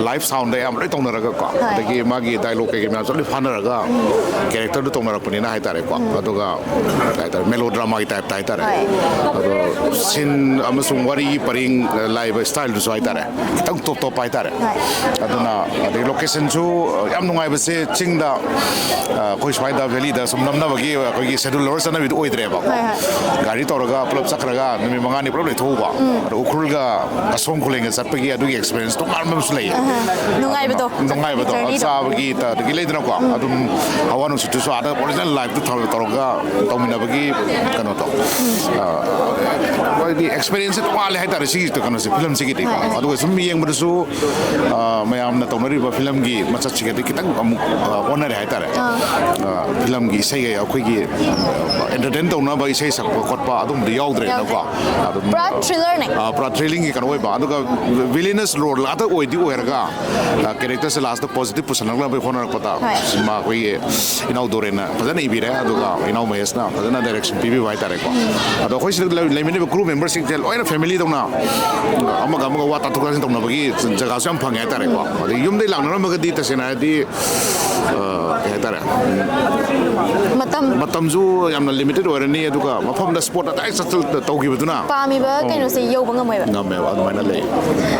Live soundꯗ ꯑꯌꯥꯝꯕ ꯂꯣꯏ ꯇꯧꯅꯔꯒꯀꯣ꯫ ꯍꯣꯏ꯫ ꯑꯗꯒꯤ ꯃꯥꯒꯤ dialogue ꯀꯩꯀꯩ ꯃꯌꯥꯝꯁꯨ ꯂꯣꯏ ꯐꯥꯅꯔꯒ characterꯗꯨ ꯇꯧꯅꯔꯛꯄꯅꯤꯅ ꯍꯥꯏꯇꯥꯔꯦꯀꯣ꯫ ꯑꯗꯨꯒ ꯀꯩ ꯍꯥꯏꯇꯥꯔꯦ, melodramaꯒꯤ typeꯇ ꯍꯥꯏꯇꯥꯔꯦ꯫ ꯍꯣꯏ꯫ ꯑꯗꯣ scene ꯑꯃꯁꯨꯡ ꯋꯥꯔꯤꯒꯤ ꯄꯔꯦꯡ, ꯑ, ꯂꯥꯛꯏꯕ styleꯗꯨꯁꯨ ꯍꯥꯏꯇꯥꯔꯦ, ꯈꯤꯇꯪ top top ꯍꯥꯏꯇꯥꯔꯦ꯫ ꯍꯣꯏ꯫ ꯑꯗꯨꯅ ꯑꯗꯩ locationꯁꯨ, ꯑ, ꯌꯥꯝ ꯅꯨꯡꯉꯥꯏꯕꯁꯦ ꯆꯤꯡꯗ, ꯑ, ꯑꯩꯈꯣꯏ ꯁ꯭ꯋꯥꯏꯗ valleyꯗ ꯁꯨꯝ ꯅꯝꯅꯕꯒꯤ ꯑꯩꯈꯣꯏꯒꯤ schedule ꯂꯧꯔ ꯆꯠꯅꯕꯤꯗꯨ ꯑꯣꯏꯗ꯭ꯔꯦꯕ꯫ ꯍꯣꯏ, ꯍꯣꯏ꯫ ꯒꯥꯔꯤ ꯇꯧꯔꯒ ꯄꯨꯂꯞ ꯆꯠꯈ꯭ꯔꯒ ꯅꯨꯃꯤꯠ ꯃꯉꯥꯅꯤ ꯄꯨꯂꯞ ꯂꯩꯊꯣꯛꯎꯕ꯫ ꯑꯗꯣ ꯎꯈ꯭ꯔꯨꯜꯒ ꯑꯁꯣꯝ ꯈꯨꯂꯦꯟꯒ ꯆꯠꯄꯒꯤ ꯑꯗꯨꯒꯤ experience ꯇꯣꯉꯥꯟꯕ ꯑꯃꯁꯨ ꯂꯩꯌꯦ꯫ ꯑꯍꯥ꯫ ꯅꯨꯡꯉꯥꯏꯕꯗꯣ꯫ ꯑꯗꯨꯅ ꯅꯨꯡꯉꯥꯏꯕꯗꯣ, journeyꯗꯣ꯫ ꯆꯥꯕꯒꯤ ꯇ-, ꯑꯗꯒꯤ ꯂꯩꯗꯅꯀꯣ, ꯑꯗꯨꯝ ꯍꯋꯥ ꯅꯨꯡꯁꯤꯠꯇꯨꯁꯨ ꯑꯥꯗ original lifeꯇ ꯇꯧꯔ-, ꯇꯧꯔꯒ ꯇꯧꯃꯤꯟꯅꯕꯒꯤ ꯀꯩꯅꯣꯗꯣ꯫ ꯑ, ꯍꯥꯏꯗꯤ experienceꯁꯦ ꯇꯣꯉꯥꯜꯂꯦ ꯍꯥꯏꯇꯥꯔꯦ ꯁꯤꯒꯤ ꯀꯩꯅꯣꯁꯦ, ꯐꯤꯂꯝꯁꯤꯒꯤꯗꯤ꯫ ꯍꯣꯏ, ꯍꯣꯏ꯫ ꯑꯗꯨꯒ ꯁꯨꯝ ꯌꯦꯡꯕꯗꯁꯨ, ꯑ, ꯃꯌꯥꯝꯅ ꯇꯧꯅꯔꯤꯕ ꯐꯤꯂꯝꯒꯤ ꯃꯆꯠꯁꯤꯒꯗꯤ ꯈꯤꯇꯪ ꯑꯃꯨꯛ, ꯑ, ꯑꯣꯟꯅꯔꯦ ꯍꯥꯏꯇꯥꯔꯦ꯫ ꯑꯥ꯫ ꯑ, ꯐꯤꯂꯝꯒꯤ ꯏꯁꯩꯒ ꯑꯩꯈꯣꯏꯒꯤ, ꯑ, entertain ꯇꯧꯅꯕ ꯏꯁꯩ ꯁꯛꯄ ꯈꯣꯠꯄ ꯑꯗꯨꯝꯕꯗꯤ ꯌꯥꯎꯗ꯭ꯔꯦꯅꯀꯣ꯫ ꯌꯥꯎꯗ꯭ꯔꯦ꯫ ꯑꯗꯨꯝ, ꯄꯨꯔꯥ thrillerꯅꯦ꯫ ꯑ, ꯄꯨꯔꯥ thrillingꯒꯤ ꯀꯩꯅꯣ ꯑꯣꯏꯕ꯫ ꯑꯗꯨꯒ villainous role ꯉꯥꯛꯇ ꯑꯣꯏꯗꯤ ꯑꯣꯏꯔꯒ, ꯑ, characterꯁꯦ lastꯇ positive ꯄꯨꯁꯜꯂꯛꯅꯕ ꯍꯣꯠꯅꯔꯛꯄꯗ ꯍꯣꯏ꯫ ꯁꯤꯃꯥ ꯑꯩꯈꯣꯏꯒꯤ ꯏꯅꯥꯎ ꯗꯣꯔꯦꯟꯅ ꯐꯖꯅ ꯏꯕꯤꯔꯦ, ꯑꯗꯨꯒ ꯏꯅꯥꯎ ꯃꯍꯦꯁꯅ ꯐꯖꯅ direction ꯄꯤꯕꯤꯕ ꯍꯥꯏꯇꯥꯔꯦꯀꯣ꯫ ꯑꯗꯣ ꯑꯩꯈꯣꯏ ꯁꯤꯗ ꯂꯩ-, ꯂꯩꯃꯤꯟꯅꯔꯤꯕ crew memberꯁꯤꯡꯁꯦ ꯂꯣꯏꯅ family ꯗꯧꯅ ꯑꯃꯒ ꯑꯃꯒ ꯋꯥ ꯇꯥꯊꯣꯛ ꯇꯥꯁꯤꯟ ꯇꯧꯅꯕꯒꯤ ꯖꯒꯥꯁꯨ ꯌꯥꯝ ꯐꯪꯉꯦ ꯍꯥꯏꯇꯥꯔꯦꯀꯣ꯫ ꯑꯗꯩ ꯌꯨꯝꯗꯩ ꯂꯥꯛꯅꯔꯝꯃꯒꯗꯤ ꯇꯁꯦꯡꯅ ꯍꯥꯏꯔꯗꯤ ꯑ, ꯀꯩ ꯍꯥꯏꯇꯥꯔꯦ, ꯃꯇꯝ ꯃꯇꯝꯁꯨ ꯌꯥꯝꯅ ꯂꯤꯃꯤꯇꯦꯠ ꯑꯣꯏꯔꯅꯤ, ꯑꯗꯨꯒ ꯃꯐꯝꯗ ꯁ꯭ꯄꯣꯠ ꯑꯇꯥꯏ ꯆꯠ ꯇꯧꯈꯤꯕꯗꯨꯅ ꯄꯥꯝꯃꯤꯕ ꯑꯣ꯫ ꯀꯩꯅꯣꯁꯦ ꯌꯧꯕ ꯉꯝꯃꯣꯏꯕ꯫ ꯉꯝꯃꯦꯕ, ꯑꯗꯨꯃꯥꯏꯅ ꯂꯩ꯫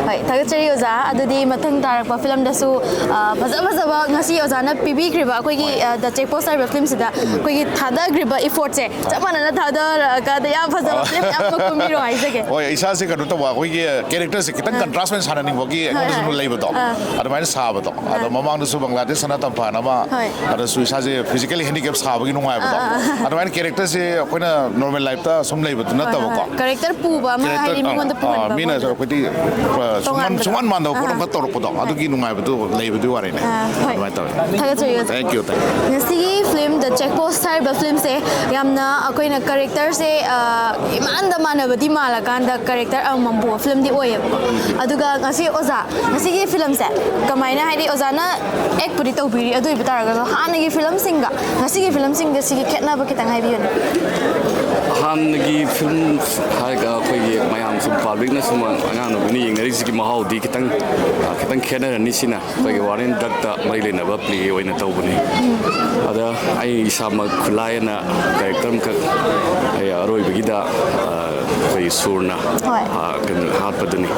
ꯍꯣꯏ, ꯊꯥꯒꯠꯆꯔꯤ ꯑꯣꯖꯥ꯫ ꯑꯗꯨꯗꯤ ꯃꯊꯪ ꯇꯥꯔꯛꯄ ꯐꯤꯂꯝꯗꯁꯨ, ꯑ, ꯐꯖ ꯐꯖꯕ ꯉꯁꯤ ꯑꯣꯖꯥꯅ ꯄꯤꯕꯤꯈ꯭ꯔꯤꯕ ꯑꯩꯈꯣꯏꯒꯤ, ꯍꯣꯏ꯫ ꯑ, The Check Post ꯍꯥꯏꯔꯤꯕ ꯐꯤꯂꯝꯁꯤꯗ ꯑꯩꯈꯣꯏꯒꯤ ꯊꯥꯗꯈ꯭ꯔꯤꯕ ꯏꯐꯣꯔꯠꯁꯦ ꯆꯞ ꯃꯥꯟꯅꯅ ꯊꯥꯗꯔꯒ ꯌꯥꯝ ꯐꯖꯕ ꯑ꯫ ꯐꯤꯂꯝ ꯌꯥꯝ ꯑꯃ ꯀꯨꯝꯕꯤꯔꯣ ꯍꯥꯏꯖꯒꯦ꯫ ꯍꯣꯏ, ꯏꯁꯥꯁꯦ ꯀꯩꯅꯣ ꯇꯧꯕ, ꯑꯩꯈꯣꯏꯒꯤ ꯀꯦꯔꯦꯛꯇꯔꯁꯦ ꯈꯤꯇꯪ ꯑ꯫ ꯀꯟꯇ꯭ꯔꯥꯁ ꯑꯣꯏꯅ ꯁꯥꯟꯅꯅꯤꯡꯕꯒꯤ ꯍꯣꯏ, ꯑꯩꯉꯣꯟꯗꯁꯨ ꯍꯣꯏ꯫ ꯂꯩꯕꯗꯣ, ꯑ꯫ ꯑꯗꯨꯃꯥꯏꯅ ꯁꯥꯕꯗꯣ꯫ ꯑꯗꯣ ꯑ꯫ ꯃꯃꯥꯡꯗꯁꯨ ꯕꯪꯒ꯭ꯂꯥꯗꯦꯁ ꯁꯅꯥ ꯇꯝꯐꯥꯅ ꯑꯃ, ꯍꯣꯏ꯫ ꯑꯗꯁꯨ ꯏꯁꯥꯁꯦ ꯐꯤꯖꯤꯀꯦꯜꯂꯤ ꯍꯦꯟꯗꯤꯀꯦꯞ ꯁꯥꯕꯒꯤ ꯅꯨꯡꯉꯥꯏꯕꯗꯣ꯫ ꯑ, ꯑ, ꯑ꯫ ꯑꯗꯨꯃꯥꯏꯅ ꯀꯦꯔꯦꯛꯇꯔꯁꯦ ꯑꯩꯈꯣꯏꯅ ꯅꯣꯔꯃꯦꯜ ꯂꯥꯏꯐꯇ ꯁꯨꯝ ꯂꯩꯕꯗꯨ ꯍꯣꯏ, ꯅꯠꯇꯕꯀꯣ꯫ ꯍꯣꯏ꯫ ꯀꯦꯔꯦꯛꯇꯔ ꯄꯨꯕ ꯑꯃ ꯀꯦꯔꯦꯛꯇꯔ, ꯍꯥꯏꯗꯤ ꯑ, ꯃꯤꯉꯣꯟꯗ ꯑ, ꯄꯨꯍꯟꯕ ꯃꯤꯅ ꯑꯃ꯫ ꯑꯩꯈꯣꯏꯗꯤ, ꯑ, ꯁꯨꯡꯃꯥꯟ-, ꯇꯣꯉꯥꯟꯕꯗꯣ꯫ ꯁꯨꯡꯃꯥꯟ ꯃꯥꯟꯗꯕ ꯄꯣꯠ ꯑꯥ꯫ ꯑꯃꯈꯛ ꯇꯧꯔꯛꯄꯗꯣ, ꯑꯥ꯫ ꯑꯗꯨꯒꯤ ꯅꯨꯡꯉꯥꯏꯕꯗꯨ ꯂꯩꯕꯗꯨꯒꯤ ꯋꯥꯔꯤꯅꯦ꯫ ꯑꯥ, ꯍꯣꯏ꯫ ꯑꯗꯨꯃꯥꯏꯅ ꯇꯧꯋꯦ꯫ ꯊꯥꯒꯠꯆꯔꯤ ꯑꯣꯖꯥ꯫ Thank you, thank you꯫ ꯉꯁꯤꯒꯤ ꯐꯤꯂꯝ The Check Post ꯍꯥꯏꯔꯤꯕ ꯐꯤꯂꯝꯁꯦ ꯌꯥꯝꯅ ꯑꯩꯈꯣꯏꯅ ꯀꯦꯔꯦꯛꯇꯔꯁꯦ, ꯑ, ꯏꯃꯥꯟꯗ ꯃꯥꯟꯅꯕꯗꯤ ꯃꯥꯜꯂꯀꯥꯟꯗ ꯀꯦꯔꯦꯛꯇꯔ ꯑꯃꯃꯝ ꯄꯨꯕ ꯐꯤꯂꯝꯗꯤ ꯑꯣꯏꯌꯦꯕꯀꯣ꯫ ꯑꯗꯨꯒ ꯉꯁꯤ ꯑꯣꯖꯥ, ꯉꯁꯤꯒꯤ ꯐꯤꯂꯝꯁꯦ ꯀꯃꯥꯏꯅ, ꯍꯥꯏꯗꯤ ꯑꯣꯖꯥꯅ ꯑꯦꯛꯄꯨꯗꯤ ꯇꯧꯕꯤꯔꯤ, ꯑꯗꯨ ꯑꯣꯏꯕ ꯇꯥꯔꯒꯁꯨ ꯍꯥꯟꯅꯒꯤ ꯐꯤꯂꯝꯁꯤꯡꯒ ꯉꯁꯤꯒꯤ ꯐꯤꯂꯝꯁꯤꯡꯒ ꯁꯤꯒꯤ ꯈꯦꯠꯅꯕ ꯈꯤꯇꯪ ꯍꯥꯏꯕꯤꯌꯨꯅꯦ꯫ ꯍꯥꯟꯅꯒꯤ ꯐꯤꯂꯝ ꯍꯥꯏꯔꯒ ꯑꯩꯈꯣꯏꯒꯤ ꯃꯌꯥꯝ ꯁꯨꯝ ꯄꯥꯕ꯭ꯂꯤꯛꯅ ꯁꯨꯝ ꯑꯉꯥꯡ ꯅꯨꯕꯤꯅ ꯌꯦꯡꯅꯔꯤꯁꯤꯒꯤ ꯃꯍꯥꯎꯗꯤ ꯈꯤꯇꯪ, ꯑ, ꯈꯤꯇꯪ ꯈꯦꯠꯅꯔꯅꯤ꯫ ꯁꯤꯅ ꯑꯩꯈꯣꯏꯒꯤ ꯋꯥꯔ ꯑꯦꯟ ꯗ꯭ꯔꯛꯇ ꯃꯔꯤ ꯂꯩꯅꯕ ꯄ꯭ꯂꯦ ꯑꯣꯏꯅ ꯇꯧꯕꯅꯤ꯫ ꯑꯗ ꯑꯩ ꯏꯁꯥꯃꯛ ꯈꯨꯠꯂꯥꯏ ꯑꯅ ꯀꯦꯔꯦꯛꯇꯔ ꯑꯃꯈꯛ ꯑꯩ ꯑꯔꯣꯏꯕꯒꯤꯗ, ꯑ, ꯑꯩꯈꯣꯏꯒꯤ ꯁꯨꯔꯅ, ꯍꯣꯏ꯫ ꯑ, ꯀꯩꯅꯣ ꯍꯥꯠꯄꯗꯨꯅꯤ꯫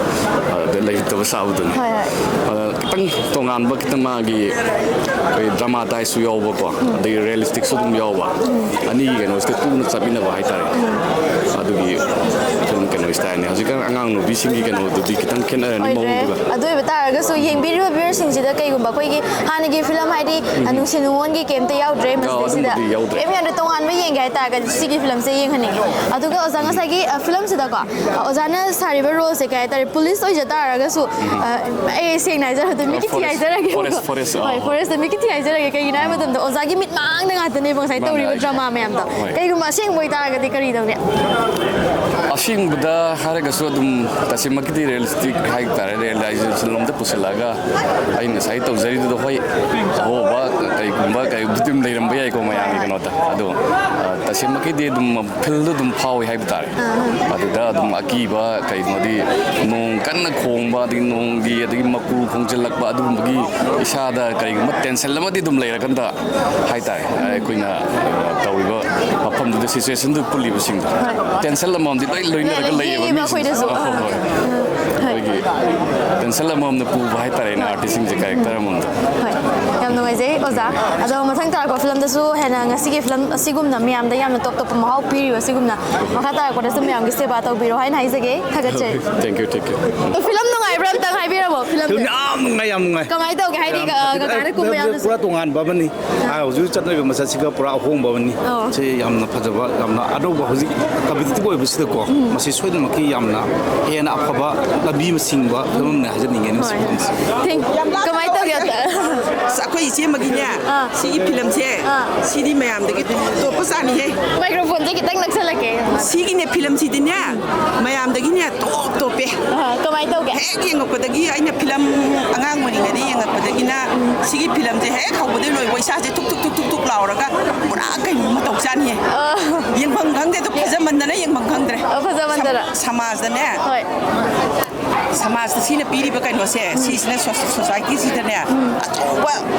ꯑꯗ ꯂꯩꯇꯕ ꯁꯥꯕꯗꯨꯅꯤ꯫ ꯍꯣꯏ, ꯍꯣꯏ꯫ ꯑꯗ ꯈꯤꯇꯪ ꯇꯣꯉꯥꯟꯕ, ꯈꯤꯇꯪ ꯃꯥꯒꯤ ꯑꯩꯈꯣꯏ ꯗ꯭ꯔꯃꯥꯇꯥꯏꯖꯁꯨ ꯌꯥꯎꯕꯀꯣ, ꯑꯗꯒꯤ ꯔꯤꯌꯦꯂꯤꯁꯇꯤꯛꯁꯨ ꯑꯗꯨꯝ ꯌꯥꯎꯕ, ꯑꯅꯤꯒꯤ ꯀꯩꯅꯣꯁꯤꯗ ꯇꯨꯅ ꯆꯠꯃꯤꯟꯅꯕ ꯍꯥꯏꯇꯥꯔꯦ꯫ ꯑꯗꯨꯒꯤ ꯐꯤꯂꯝ ꯀꯩꯅꯣ ꯁ꯭ꯇꯥꯏꯜꯅꯤ꯫ ꯍꯧꯖꯤꯛꯀꯥꯟ ꯑꯉꯥꯡ ꯅꯨꯄꯤꯁꯤꯡꯒꯤ ꯀꯩꯅꯣꯗꯨꯗꯤ ꯈꯤꯇꯪ ꯈꯦꯠꯅꯔꯅꯤ ꯑꯣꯏꯗ꯭ꯔꯦ꯫ ꯃꯑꯣꯡꯗꯨꯒ꯫ ꯑꯗꯨ ꯑꯣꯏꯕ ꯇꯥꯔꯒꯁꯨ ꯌꯦꯡꯕꯤꯔꯤꯕ ꯚ꯭ꯌꯨꯋꯔꯁꯤꯡꯁꯤꯗ ꯀꯩꯒꯨꯝꯕ ꯑꯩꯈꯣꯏꯒꯤ ꯍꯥꯟꯅꯒꯤ ꯐꯤꯂꯝ ꯍꯥꯏꯗꯤ, ꯑ, ꯅꯨꯡꯁꯤ ꯅꯨꯡꯉꯣꯟꯒꯤ ꯀꯩꯝꯇ ꯌꯥꯎꯗ꯭ꯔꯦ ꯑꯥ, ꯃꯁꯤꯗꯩꯁꯤꯗ꯫ ꯑꯗꯨꯝꯕꯗꯤ ꯌꯥꯎꯗ꯭ꯔꯦ꯫ ꯀꯩꯝ ꯌꯥꯎꯗ꯭ꯔꯦ, ꯇꯣꯉꯥꯟꯕ ꯌꯦꯡꯒꯦ ꯍꯥꯏꯇꯥꯔꯒꯗꯤ ꯁꯤꯒꯤ ꯐꯤꯂꯝꯁꯦ ꯌꯦꯡꯍꯟꯅꯤꯡꯉꯤ꯫ ꯑꯗꯨꯒ ꯑꯣꯖꯥ ꯉꯁꯥꯏꯒꯤ, ꯑ, ꯐꯤꯂꯝꯁꯤꯗꯀꯣ, ꯑ, ꯑꯣꯖꯥꯅ ꯁꯥꯔꯤꯕ ꯔꯣꯜꯁꯦ ꯀꯩ ꯍꯥꯏꯇꯥꯔꯦ, ꯄꯨꯂꯤꯁ ꯑꯣꯏꯖ ꯇꯥꯔꯒꯁꯨ, ꯑ, ꯑꯩ ꯁꯦꯡꯅ ꯍꯥꯏꯖꯔꯕꯗ ꯃꯤꯒꯤ ꯊꯤ ꯐꯣꯔꯦꯁ, ꯍꯥꯏꯖꯔꯒꯦ꯫ ꯐꯣꯔꯦꯁ, ꯐꯣꯔꯦꯁ, ꯍꯣꯏ, ꯑꯥ꯫ ꯐꯣꯔꯦꯁꯇ ꯃꯤꯒꯤ ꯊꯤ ꯍꯥꯏꯖꯔꯒꯦ꯫ ꯀꯩꯒꯤꯅꯣ ꯍꯥꯏꯕ ꯃꯇꯝꯗ ꯑꯣꯖꯥꯒꯤ ꯃꯤꯠꯃꯥꯡꯗ ꯉꯥꯛꯇꯅꯦꯕ ꯉꯁꯥꯏ ꯃꯥꯅꯦ, ꯇꯧꯔꯤꯕ ꯑꯩ ꯗ꯭ꯔꯃꯥ ꯃꯌꯥꯝꯗꯣ꯫ ꯍꯣꯏ꯫ ꯀꯩꯒꯨꯝꯕ ꯑꯁꯦꯡꯕ ꯑꯣꯏꯇꯥꯔꯒꯗꯤ ꯀꯔꯤ ꯇꯧꯅꯤ? ꯑꯁꯦꯡꯕꯗ ꯍꯥꯏꯔꯒꯁꯨ ꯑꯗꯨꯝ ꯇꯁꯦꯡꯃꯛꯀꯤꯗꯤ ꯔꯤꯌꯦꯂꯤꯁꯇꯤꯛ ꯍꯥꯏ ꯇꯥꯔꯦ, ꯔꯤꯌꯦꯂꯥꯏꯖꯦꯁꯟ ꯂꯣꯝꯗ ꯄꯨꯁꯤꯜꯂꯛꯑꯒ ꯑꯩꯅ ꯉꯁꯥꯏ ꯇꯧꯖꯔꯤꯗꯨꯗ, ꯍꯣꯏ, ꯑꯍꯣꯕ ꯀꯩꯒꯨꯝꯕ ꯀꯩ ꯑꯗꯨꯝ ꯂꯩꯔꯝꯕ ꯌꯥꯏꯀꯣ ꯃꯌꯥꯝꯒꯤ ꯀꯩꯅꯣꯗ꯫ ꯑꯗꯣ ꯑ, ꯇꯁꯦꯡꯃꯛꯀꯤꯗꯤ ꯑꯗꯨꯝ ꯐꯤꯜꯗꯣ ꯑꯗꯨꯝ ꯐꯥꯎꯏ ꯍꯥꯏꯕ ꯇꯥꯔꯦ꯫ ꯑꯗꯨꯗ ꯑꯗꯨꯝ ꯑꯀꯤꯕ, ꯀꯩꯅꯣꯗꯤ, ꯅꯣꯡ ꯀꯟꯅ ꯈꯣꯡꯕ, ꯑꯗꯒꯤ ꯅꯣꯡꯒꯤ, ꯑꯗꯒꯤ ꯃꯀꯨ ꯈꯣꯡꯖꯤꯜꯂꯛꯄ, ꯑꯗꯨꯒꯨꯝꯕꯒꯤ ꯏꯁꯥꯗ ꯀꯔꯤꯒꯨꯝꯕ ꯇꯦꯟꯁꯟ ꯑꯃꯗꯤ ꯑꯗꯨꯝ ꯂꯩꯔꯀꯥꯟꯗ ꯍꯥꯏꯇꯥꯔꯦ, ꯑꯩꯈꯣꯏꯅ, ꯑ, ꯇꯧꯔꯤꯕ ꯃꯐꯝꯗꯨꯗ, ꯁꯤꯆꯨꯋꯦꯁꯟꯗꯨ ꯄꯨꯜꯂꯤꯕꯁꯤꯡꯗꯣ ꯇꯦꯟꯁꯟ ꯑꯃꯃꯝꯗꯤ ꯂꯣꯏ ꯂꯣꯏꯅꯔꯒ ꯂꯩꯌꯦꯕ ꯌꯦꯡꯉꯤꯕ ꯃꯤꯁꯤꯡꯁꯦ꯫ ꯑꯩꯈꯣꯏꯗꯁꯨ꯫ ꯑ, ꯍꯣꯏ, ꯍꯣꯏ꯫ ꯍꯣꯏ꯫ ꯑꯩꯈꯣꯏꯒꯤ ꯇꯦꯟꯁꯟ ꯑꯃꯃꯝꯅ ꯄꯨꯕ ꯍꯥꯏꯇꯥꯔꯦꯅꯦ, ꯑꯥꯔꯇꯤꯁꯁꯤꯡꯁꯦ ꯀꯦꯔꯦꯛꯇꯔ ꯑꯃꯃꯝꯗ꯫ ꯍꯣꯏ, ꯌꯥꯝ ꯅꯨꯡꯉꯥꯏꯖꯩ ꯑꯣꯖꯥ꯫ ꯑꯗꯣ ꯃꯊꯪ ꯇꯥꯔꯛꯄ ꯐꯤꯂꯝꯗꯁꯨ ꯍꯦꯟꯅ ꯉꯁꯤꯒꯤ ꯐꯤꯂꯝ ꯑꯁꯤꯒꯨꯝꯅ ꯃꯌꯥꯝꯗ ꯌꯥꯝꯅ ꯇꯣꯞ ꯇꯣꯞꯄ ꯃꯍꯥꯎ ꯄꯤꯔꯤꯕ ꯑꯁꯤꯒꯨꯝꯅ ꯃꯈꯥ ꯇꯥꯔꯛꯄꯗꯁꯨ ꯃꯌꯥꯝꯒꯤ ꯁꯦꯕꯥ ꯇꯧꯕꯤꯔꯣ ꯍꯥꯏꯅ ꯍꯥꯏꯖꯒꯦ꯫ ꯊꯥꯒꯠꯆꯔꯤ꯫ Thank you, thank you. Film ꯅꯨꯡꯉꯥꯏꯕ꯭ꯔꯥ ꯑꯝꯇꯪ ꯍꯥꯏꯕꯤꯔꯝꯃꯣ ꯐꯤꯂꯝꯗꯣ? ꯐꯤꯂꯝ ꯌꯥꯝ ꯅꯨꯡꯉꯥꯏ, ꯌꯥꯝ ꯅꯨꯡꯉꯥꯏ꯫ ꯀꯃꯥꯏꯅ ꯇꯧꯒꯦ? ꯍꯥꯏꯗꯤ, ꯌꯥꯝ, ꯑ, ꯀꯀꯥꯅ ꯀꯨꯝꯕ ꯌꯥꯝ ꯌꯥꯝꯅꯁꯨ ꯄꯨꯔꯥ ꯇꯣꯉꯥꯟꯕ ꯑꯃꯅꯤ꯫ ꯑꯥ, ꯍꯧꯖꯤꯛ ꯆꯠꯅꯔꯤꯕ ꯃꯁꯛꯁꯤꯒ ꯄꯨꯔꯥ ꯑꯍꯣꯡꯕ ꯑꯃꯅꯤ꯫ ꯑꯣ꯫ ꯁꯤ ꯌꯥꯝꯅ ꯐꯖꯕ, ꯌꯥꯝꯅ ꯑꯅꯧꯕ, ꯍꯧꯖꯤꯛ ꯀꯝꯄꯤꯇꯤꯇꯤꯚ ꯑꯣꯏꯕꯁꯤꯗꯀꯣ, ꯃꯁꯤ ꯁꯣꯏꯗꯅꯃꯛꯀꯤ ꯌꯥꯝꯅ ꯍꯦꯟꯅ ꯑꯐꯕ ꯂꯝꯕꯤ ꯑꯃ ꯁꯤꯡꯕ ꯐꯤꯂꯝ ꯑꯃꯅꯤ ꯍꯥꯏꯖꯅꯤꯡꯉꯦ꯫ ꯍꯣꯏ꯫ ꯃꯁꯤ ꯐꯤꯂꯝꯁꯤ꯫ Thank-, ꯀꯃꯥꯏꯅ ꯇꯧꯒꯦ ꯑꯝꯇ? ꯑꯁ, ꯑꯩꯈꯣꯏ ꯏꯆꯦ ꯑꯃꯒꯤꯅꯦ, ꯑꯥ, ꯁꯤꯒꯤ ꯐꯤꯂꯝꯁꯦ, ꯑꯥ, ꯁꯤꯗꯤ ꯃꯌꯥꯝꯗꯒꯤ ꯇꯣꯞ ꯇꯣꯞꯄ ꯆꯥꯅꯤꯍꯦ꯫ ꯃꯥꯏꯀ꯭ꯔꯣꯐꯣꯟꯁꯦ ꯈꯤꯇꯪ ꯅꯛꯁꯜꯂꯛꯀꯦ꯫ ꯁꯤꯒꯤꯅꯦ ꯐꯤꯂꯝꯁꯤꯗꯤꯅꯦ ꯃꯌꯥꯝꯗꯒꯤꯅꯦ ꯇꯣꯞ ꯇꯣꯞꯄꯦ꯫ ꯑꯥ, ꯀꯃꯥꯏꯅ ꯇꯧꯒꯦ? ꯍꯦꯛ ꯌꯦꯡꯉꯛꯄꯗꯒꯤ ꯑꯩꯅ ꯐꯤꯂꯝ ꯑꯉꯥꯡ ꯑꯣꯏꯔꯤꯉꯩꯗ ꯌꯦꯡꯉꯛꯄꯗꯒꯤꯅ ꯁꯤꯒꯤ ꯐꯤꯂꯝꯁꯦ ꯍꯦꯛ ꯍꯧꯕꯗꯒꯤ ꯂꯣꯏꯕ ꯏꯁꯥꯁꯦ ꯊꯨꯛ ꯊꯨꯛ ꯊꯨꯛ ꯊꯨꯛ ꯊꯨꯛ ꯂꯥꯎꯔꯒ ꯄꯨꯔꯥ ꯀꯩꯅꯣꯝꯃ ꯇꯧ ꯆꯥꯅꯤꯌꯦ꯫ ꯑꯥ꯫ ꯌꯦꯡꯐꯝ ꯈꯪꯗꯦ, ꯑꯗꯨ ꯐꯖꯃꯟꯗꯅ ꯌꯦꯡꯐꯝ ꯈꯪꯗ꯭ꯔꯦ꯫ ꯑ, ꯐꯖꯃꯟꯗꯅ꯫ ꯁꯝ-, ꯁꯃꯥꯖꯇꯅꯦ꯫ ꯍꯣꯏ꯫ ꯁꯃꯥꯖꯇ ꯁꯤꯅ ꯄꯤꯔꯤꯕ ꯀꯩꯅꯣꯁꯦ, ꯁꯤꯁꯤꯅ ꯁꯣ-, ꯁꯣꯁꯥꯏꯇꯤꯁꯤꯗꯅꯦ ꯑꯆꯧꯕ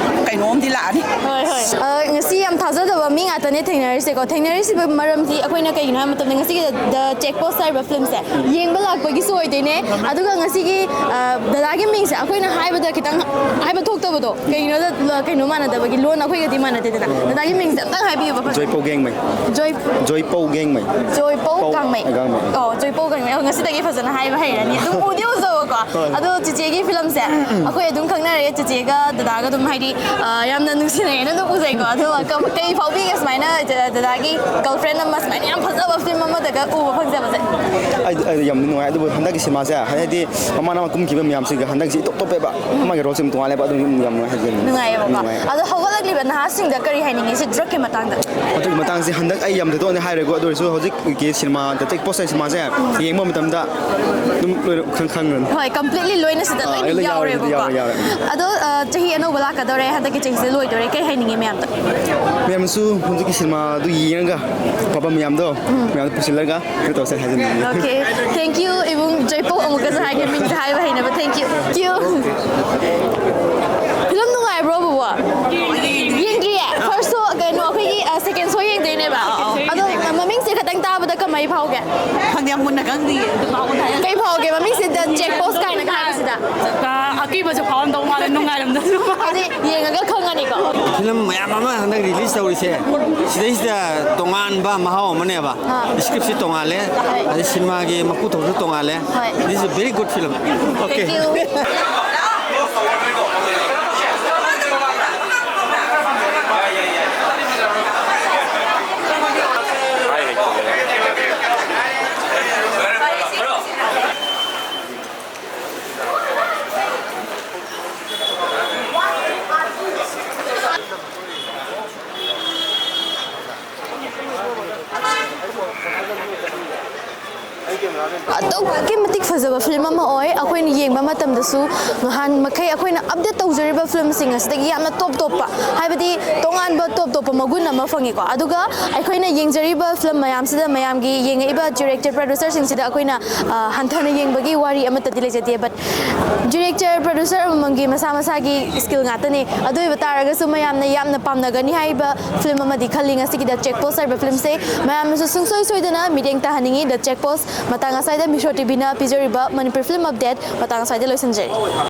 ꯀꯩꯅꯣꯝꯗꯤ ꯂꯥꯛꯑꯅꯤ꯫ ꯍꯣꯏ, ꯍꯣꯏ꯫ ꯑ, ꯉꯁꯤ ꯌꯥꯝ ꯊꯥꯖꯗꯕ ꯃꯤ ꯉꯥꯛꯇꯅꯦ ꯊꯦꯡꯅꯔꯤꯁꯦꯀꯣ꯫ ꯊꯦꯡꯅꯔꯤꯁꯤꯕ ꯃꯔꯝꯗꯤ ꯑꯩꯈꯣꯏꯅ ꯀꯩꯒꯤꯅꯣ ꯍꯥꯏꯕ ꯃꯇꯝꯗ ꯉꯁꯤꯒꯤ The Check Post ꯍꯥꯏꯔꯤꯕ ꯐꯤꯂꯝꯁꯦ ꯌꯦꯡꯕ ꯂꯥꯛꯄꯒꯤꯁꯨ ꯑꯣꯏꯗꯣꯏꯅꯦ꯫ ꯑꯗꯨꯒ ꯉꯁꯤꯒꯤ, ꯑ, ꯗꯗꯥꯒꯤ ꯃꯤꯡꯁꯦ ꯑꯩꯈꯣꯏꯅ ꯍꯥꯏꯕꯗ ꯈꯤꯇꯪ ꯍꯥꯏꯕ ꯊꯣꯛꯇꯕꯗꯣ, ꯀꯩꯒꯤꯅꯣꯗ, ꯀꯩꯅꯣ ꯃꯥꯟꯅꯗꯕꯒꯤ, ꯂꯣꯟ ꯑꯩꯈꯣꯏꯒꯗꯤ ꯃꯥꯟꯅꯗꯦꯗꯅ꯫ ꯗꯗꯥꯒꯤ ꯃꯤꯡꯁꯦ ꯑꯝꯇꯪ ꯍꯥꯏꯕꯤꯌꯨꯕ ꯐꯖꯅ꯫ ꯖꯣꯏꯄꯧ ꯒꯦꯡꯃꯩ꯫ ꯖꯣꯏ-, ꯖꯣꯏꯄꯧ ꯒꯦꯡꯃꯩ꯫ ꯖꯣꯏꯄꯧ ꯄꯧ ꯒꯥꯡꯃꯩ꯫ ꯒꯥꯡꯃꯩ꯫ ꯑꯣ, ꯖꯣꯏꯄꯧ ꯒꯥꯡꯃꯩ꯫ ꯑꯣ, ꯉꯁꯤꯗꯒꯤ ꯐꯖꯅ ꯍꯥꯏꯕ ꯍꯩꯔꯅꯤ꯫ ꯑꯗꯨꯝ ꯎꯗꯤ ꯎꯖꯕꯀꯣ꯫ ꯍꯣꯏ꯫ ꯑꯗꯣ ꯆꯤꯆꯦꯒꯤ ꯐꯤꯂꯝꯁꯦ ꯑꯩꯈꯣꯏ ꯑꯗꯨꯝ ꯈꯪꯅꯔꯛꯑꯦ꯫ ꯆꯤꯆꯦꯒ ꯗꯗꯥꯒ ꯑꯗꯨꯝ ꯍꯥꯏꯗꯤ, ꯑ, ꯌꯥꯝꯅ ꯅꯨꯡꯁꯤꯅꯩꯌꯦꯅ ꯑꯗꯨꯝ ꯎꯖꯩꯀꯣ꯫ ꯑꯗꯣ ꯀꯝ-, ꯀꯩ ꯐꯥꯎꯕꯤꯒꯦ ꯁꯨꯃꯥꯏꯅ ꯗꯗꯥꯒꯤ ꯒꯔꯜꯐ꯭ꯔꯦꯟ ꯑꯃ ꯁꯨꯃꯥꯏꯅ ꯌꯥꯝ ꯐꯖꯕ ꯐꯤꯂꯝ ꯑꯃꯗꯒ ꯎꯕ ꯐꯪꯖꯕꯁꯦ? ꯑꯩ, ꯑꯩ ꯌꯥꯝ ꯅꯨꯡꯉꯥꯏ꯫ ꯑꯗꯨꯕꯨ ꯍꯟꯗꯛꯀꯤ ꯁꯤꯃꯥꯁꯦ ꯍꯥꯏꯗꯤ ꯃꯃꯥꯡ ꯃꯃꯥꯡ ꯀꯨꯝꯈꯤꯕ ꯃꯌꯥꯝꯁꯤꯒ ꯍꯟꯗꯛꯁꯤ ꯏꯇꯣꯞ ꯇꯣꯞꯄꯦꯕ꯫ ꯃꯥꯒꯤ ꯔꯣꯜꯁꯦ ꯌꯥꯝ ꯇꯣꯉꯥꯜꯂꯦꯕ, ꯑꯗꯨꯝ ꯌꯥꯝ ꯅꯨꯡꯉꯥꯏ ꯍꯥꯏꯖꯅꯤꯡꯉꯤ꯫ ꯅꯨꯡꯉꯥꯏꯌꯦꯕꯀꯣ꯫ ꯅꯨꯡꯉꯥꯏ꯫ ꯑꯗꯣ ꯍꯧꯒꯠꯂꯛꯂꯤꯕ ꯅꯍꯥꯁꯤꯡꯗ ꯀꯔꯤ ꯍꯥꯏꯅꯤꯡꯉꯤ ꯁꯤ ꯗ꯭ꯔꯒꯀꯤ ꯃꯇꯥꯡꯗ? ꯑꯗꯨꯒꯤ ꯃꯇꯥꯡꯁꯦ ꯍꯟꯗꯛ ꯑꯩ ꯌꯥꯝ ꯊꯣꯏꯗꯣꯛꯅ ꯍꯥꯏꯔꯣꯏꯀꯣ, ꯑꯗꯨ ꯑꯣꯏꯔꯁꯨ ꯍꯧꯖꯤꯛꯀꯤ ꯁꯤꯅꯦꯃꯥ ꯗ ꯆꯦꯛ ꯄꯣꯁ ꯍꯥꯏ ꯁꯤꯃꯥꯁꯦ ꯌꯦꯡꯕ ꯃꯇꯝꯗ ꯑꯗꯨꯝ ꯂꯣꯏꯅ ꯈꯪ-, ꯈꯪ-, ꯍꯣꯏ, ꯀꯝꯄ꯭ꯂꯤꯠꯂꯤ ꯂꯣꯏꯅ ꯁꯤꯗ ꯑꯥ, ꯂꯣꯏꯅ ꯂꯣꯏ ꯌꯥꯎꯔꯦ, ꯌꯥꯎꯔꯦꯕꯀꯣ꯫ ꯌꯥꯎꯔꯦ, ꯌꯥꯎꯔꯦ꯫ ꯑꯗꯣ, ꯑ, ꯆꯍꯤ ꯑꯅꯧꯕ ꯂꯥꯛꯀꯗꯧꯔꯦ, ꯍꯟꯗꯛꯀꯤ ꯆꯍꯤꯁꯤꯗ ꯂꯣꯏꯗꯣꯔꯦ, ꯀꯩ ꯍꯥꯏꯅꯤꯡꯉꯤ ꯃꯌꯥꯝꯗ? ꯃꯌꯥꯝꯁꯨ ꯍꯧꯖꯤꯛꯀꯤ ꯁꯤꯅꯦꯃꯥꯗꯨ ꯌꯦꯡꯉꯒ ꯑꯐꯕ ꯃꯌꯥꯝꯗꯣ ꯃꯌꯥꯝꯗ ꯄꯨꯁꯤꯜꯂꯒ ꯀꯩꯅꯣ ꯇꯧꯁꯦ ꯍꯥꯏꯖꯅꯤꯡꯉꯤ꯫ ꯑꯣꯀꯦ, ꯊꯦꯡꯛ ꯌꯨ ꯏꯕꯨꯡ ꯖꯩꯄꯣꯛ, ꯑꯃꯨꯛꯀꯁꯨ ꯍꯥꯏꯒꯦ, ꯃꯤꯡꯁꯦ ꯍꯥꯏꯕ ꯍꯩꯅꯕ, ꯊꯦꯡꯛ ꯌꯨ꯫ ꯀ꯭ꯌꯨ꯫ ꯐꯤꯂꯝ ꯅꯨꯡꯉꯥꯏꯕ꯭ꯔꯣ ꯕꯕꯣ? ꯌꯦꯡꯗ꯭ꯔꯤꯌꯦ꯫ ꯐꯥꯔꯁ ꯁꯣ, ꯀꯩꯅꯣ, ꯑꯩꯈꯣꯏꯒꯤ, ꯑ, ꯁꯦꯀꯦꯟ ꯁꯣ ꯌꯦꯡꯗꯣꯏꯅꯦꯕ꯫ ꯑꯗꯣ ꯃꯃꯤꯡꯁꯦ ꯈꯇꯪ ꯇꯥꯕꯗ ꯀꯃꯥꯏ ꯐꯥꯎꯒꯦ? ꯈꯪꯗꯦ, ꯌꯥꯝ ꯃꯨꯟꯅ ꯈꯪꯗꯤꯌꯦ꯫ ꯑꯗꯨ ꯃꯥ ꯎꯅ ꯍꯥꯏꯔꯛꯀꯦ꯫ ꯀꯩ ꯐꯥꯎꯒꯦ? ꯃꯃꯤꯡꯁꯦ The Check Post ꯀꯥꯏꯅꯒ ꯍꯥꯏꯕꯁꯤꯗ꯫ ꯑ, ꯑꯀꯤꯕꯁꯨ ꯐꯥꯎꯔꯝꯗꯧ ꯃꯥꯜꯂꯦ, ꯅꯨꯡꯉꯥꯏꯔꯝꯗꯧꯁꯨ ꯃꯥꯜꯂꯦ꯫ ꯑꯗꯨꯗꯤ ꯌꯦꯡꯉꯒ ꯈꯪꯉꯅꯤꯀꯣ꯫ ꯐꯤꯂꯝ ꯃꯌꯥꯝ ꯑꯃ ꯍꯟꯗꯛ ꯔꯤꯂꯤꯁ ꯇꯧꯔꯤꯁꯦ, ꯁꯤꯗꯩꯁꯤꯗ ꯇꯣꯉꯥꯟꯕ ꯃꯍꯥꯎ ꯑꯃꯅꯦꯕ꯫ ꯑꯥ꯫ ꯁ꯭ꯀ꯭ꯔꯤꯞꯁꯤ ꯇꯣꯉꯥꯜꯂꯦ, ꯍꯣꯏ꯫ ꯑꯗꯩ ꯁꯤꯅꯦꯃꯥꯒꯤ ꯃꯄꯨꯊꯧꯁꯨ ꯇꯣꯉꯥꯜꯂꯦ꯫ ꯍꯣꯏ꯫ This is a very good film. Okay. Thank you. ꯑꯗꯨꯛꯀꯤ ꯃꯇꯤꯛ ꯐꯖꯕ ꯐꯤꯂꯝ ꯑꯃ ꯑꯣꯏ꯫ ꯑꯩꯈꯣꯏꯅ ꯌꯦꯡꯕ ꯃꯇꯝꯗꯁꯨ ꯅꯍꯥꯟ ꯃꯈꯩ ꯑꯩꯈꯣꯏꯅ ꯑꯞꯗꯦꯠ ꯇꯧꯖꯔꯤꯕ ꯐꯤꯂꯝꯁꯤꯡ ꯑꯁꯤꯗꯒꯤ ꯌꯥꯝꯅ ꯇꯣꯞ ꯇꯣꯞꯄ, ꯍꯥꯏꯕꯗꯤ ꯇꯣꯉꯥꯟꯕ ꯇꯣꯞ ꯇꯣꯞꯄ ꯃꯒꯨꯟ ꯑꯃ ꯐꯪꯉꯤꯀꯣ꯫ ꯑꯗꯨꯒ ꯑꯩꯈꯣꯏꯅ ꯌꯦꯡꯖꯔꯤꯕ ꯐꯤꯂꯝ ꯃꯌꯥꯝꯁꯤꯗ, ꯃꯌꯥꯝꯒꯤ ꯌꯦꯡꯉꯛꯏꯕ ꯗꯤꯔꯦꯛꯇꯔ, ꯄ꯭ꯔꯗ꯭ꯌꯨꯁꯔꯁꯤꯡꯁꯤꯗ ꯑꯩꯈꯣꯏꯅ, ꯑ, ꯍꯟꯊꯅ ꯌꯦꯡꯕꯒꯤ ꯋꯥꯔꯤ ꯑꯃꯠꯇꯗꯤ ꯂꯩꯖꯗꯦ꯫ But ꯗꯤꯔꯦꯛꯇꯔ, ꯄ꯭ꯔꯗ꯭ꯌꯨꯁꯔ ꯑꯃꯃꯝꯒꯤ ꯃꯁꯥ ꯃꯁꯥꯒꯤ ꯁ꯭ꯀꯤꯜ ꯉꯥꯛꯇꯅꯤ꯫ ꯑꯗꯨ ꯑꯣꯏꯕ ꯇꯥꯔꯒꯁꯨ ꯃꯌꯥꯝꯅ ꯌꯥꯝꯅ ꯄꯥꯝꯅꯒꯅꯤ ꯍꯥꯏꯕ ꯐꯤꯂꯝ ꯑꯃꯗꯤ ꯈꯜꯂꯤ ꯉꯁꯤꯒꯤ The Check Post ꯍꯥꯏꯔꯤꯕ ꯐꯤꯂꯝꯁꯦ꯫ ꯃꯌꯥꯝꯅꯁꯨ ꯁꯨꯡꯁꯣꯏ ꯁꯣꯏꯗꯅ ꯃꯤꯠꯌꯦꯡ ꯇꯥꯍꯟꯅꯤꯡꯉꯤ꯫ The Check Post ꯃꯇꯥꯡ ꯑꯁ꯭ꯋꯥꯏꯗ ꯃꯤꯁꯣ ꯇꯤꯚꯤꯅ ꯄꯤꯖꯔꯤꯕ ꯃꯅꯤꯄꯨꯔ ꯐꯤꯂꯝ ꯑꯞꯗꯦꯠ ꯃꯇꯥꯡ ꯑꯁ꯭ꯋꯥꯏꯗ ꯂꯣꯏꯁꯤꯟꯖꯔꯦ꯫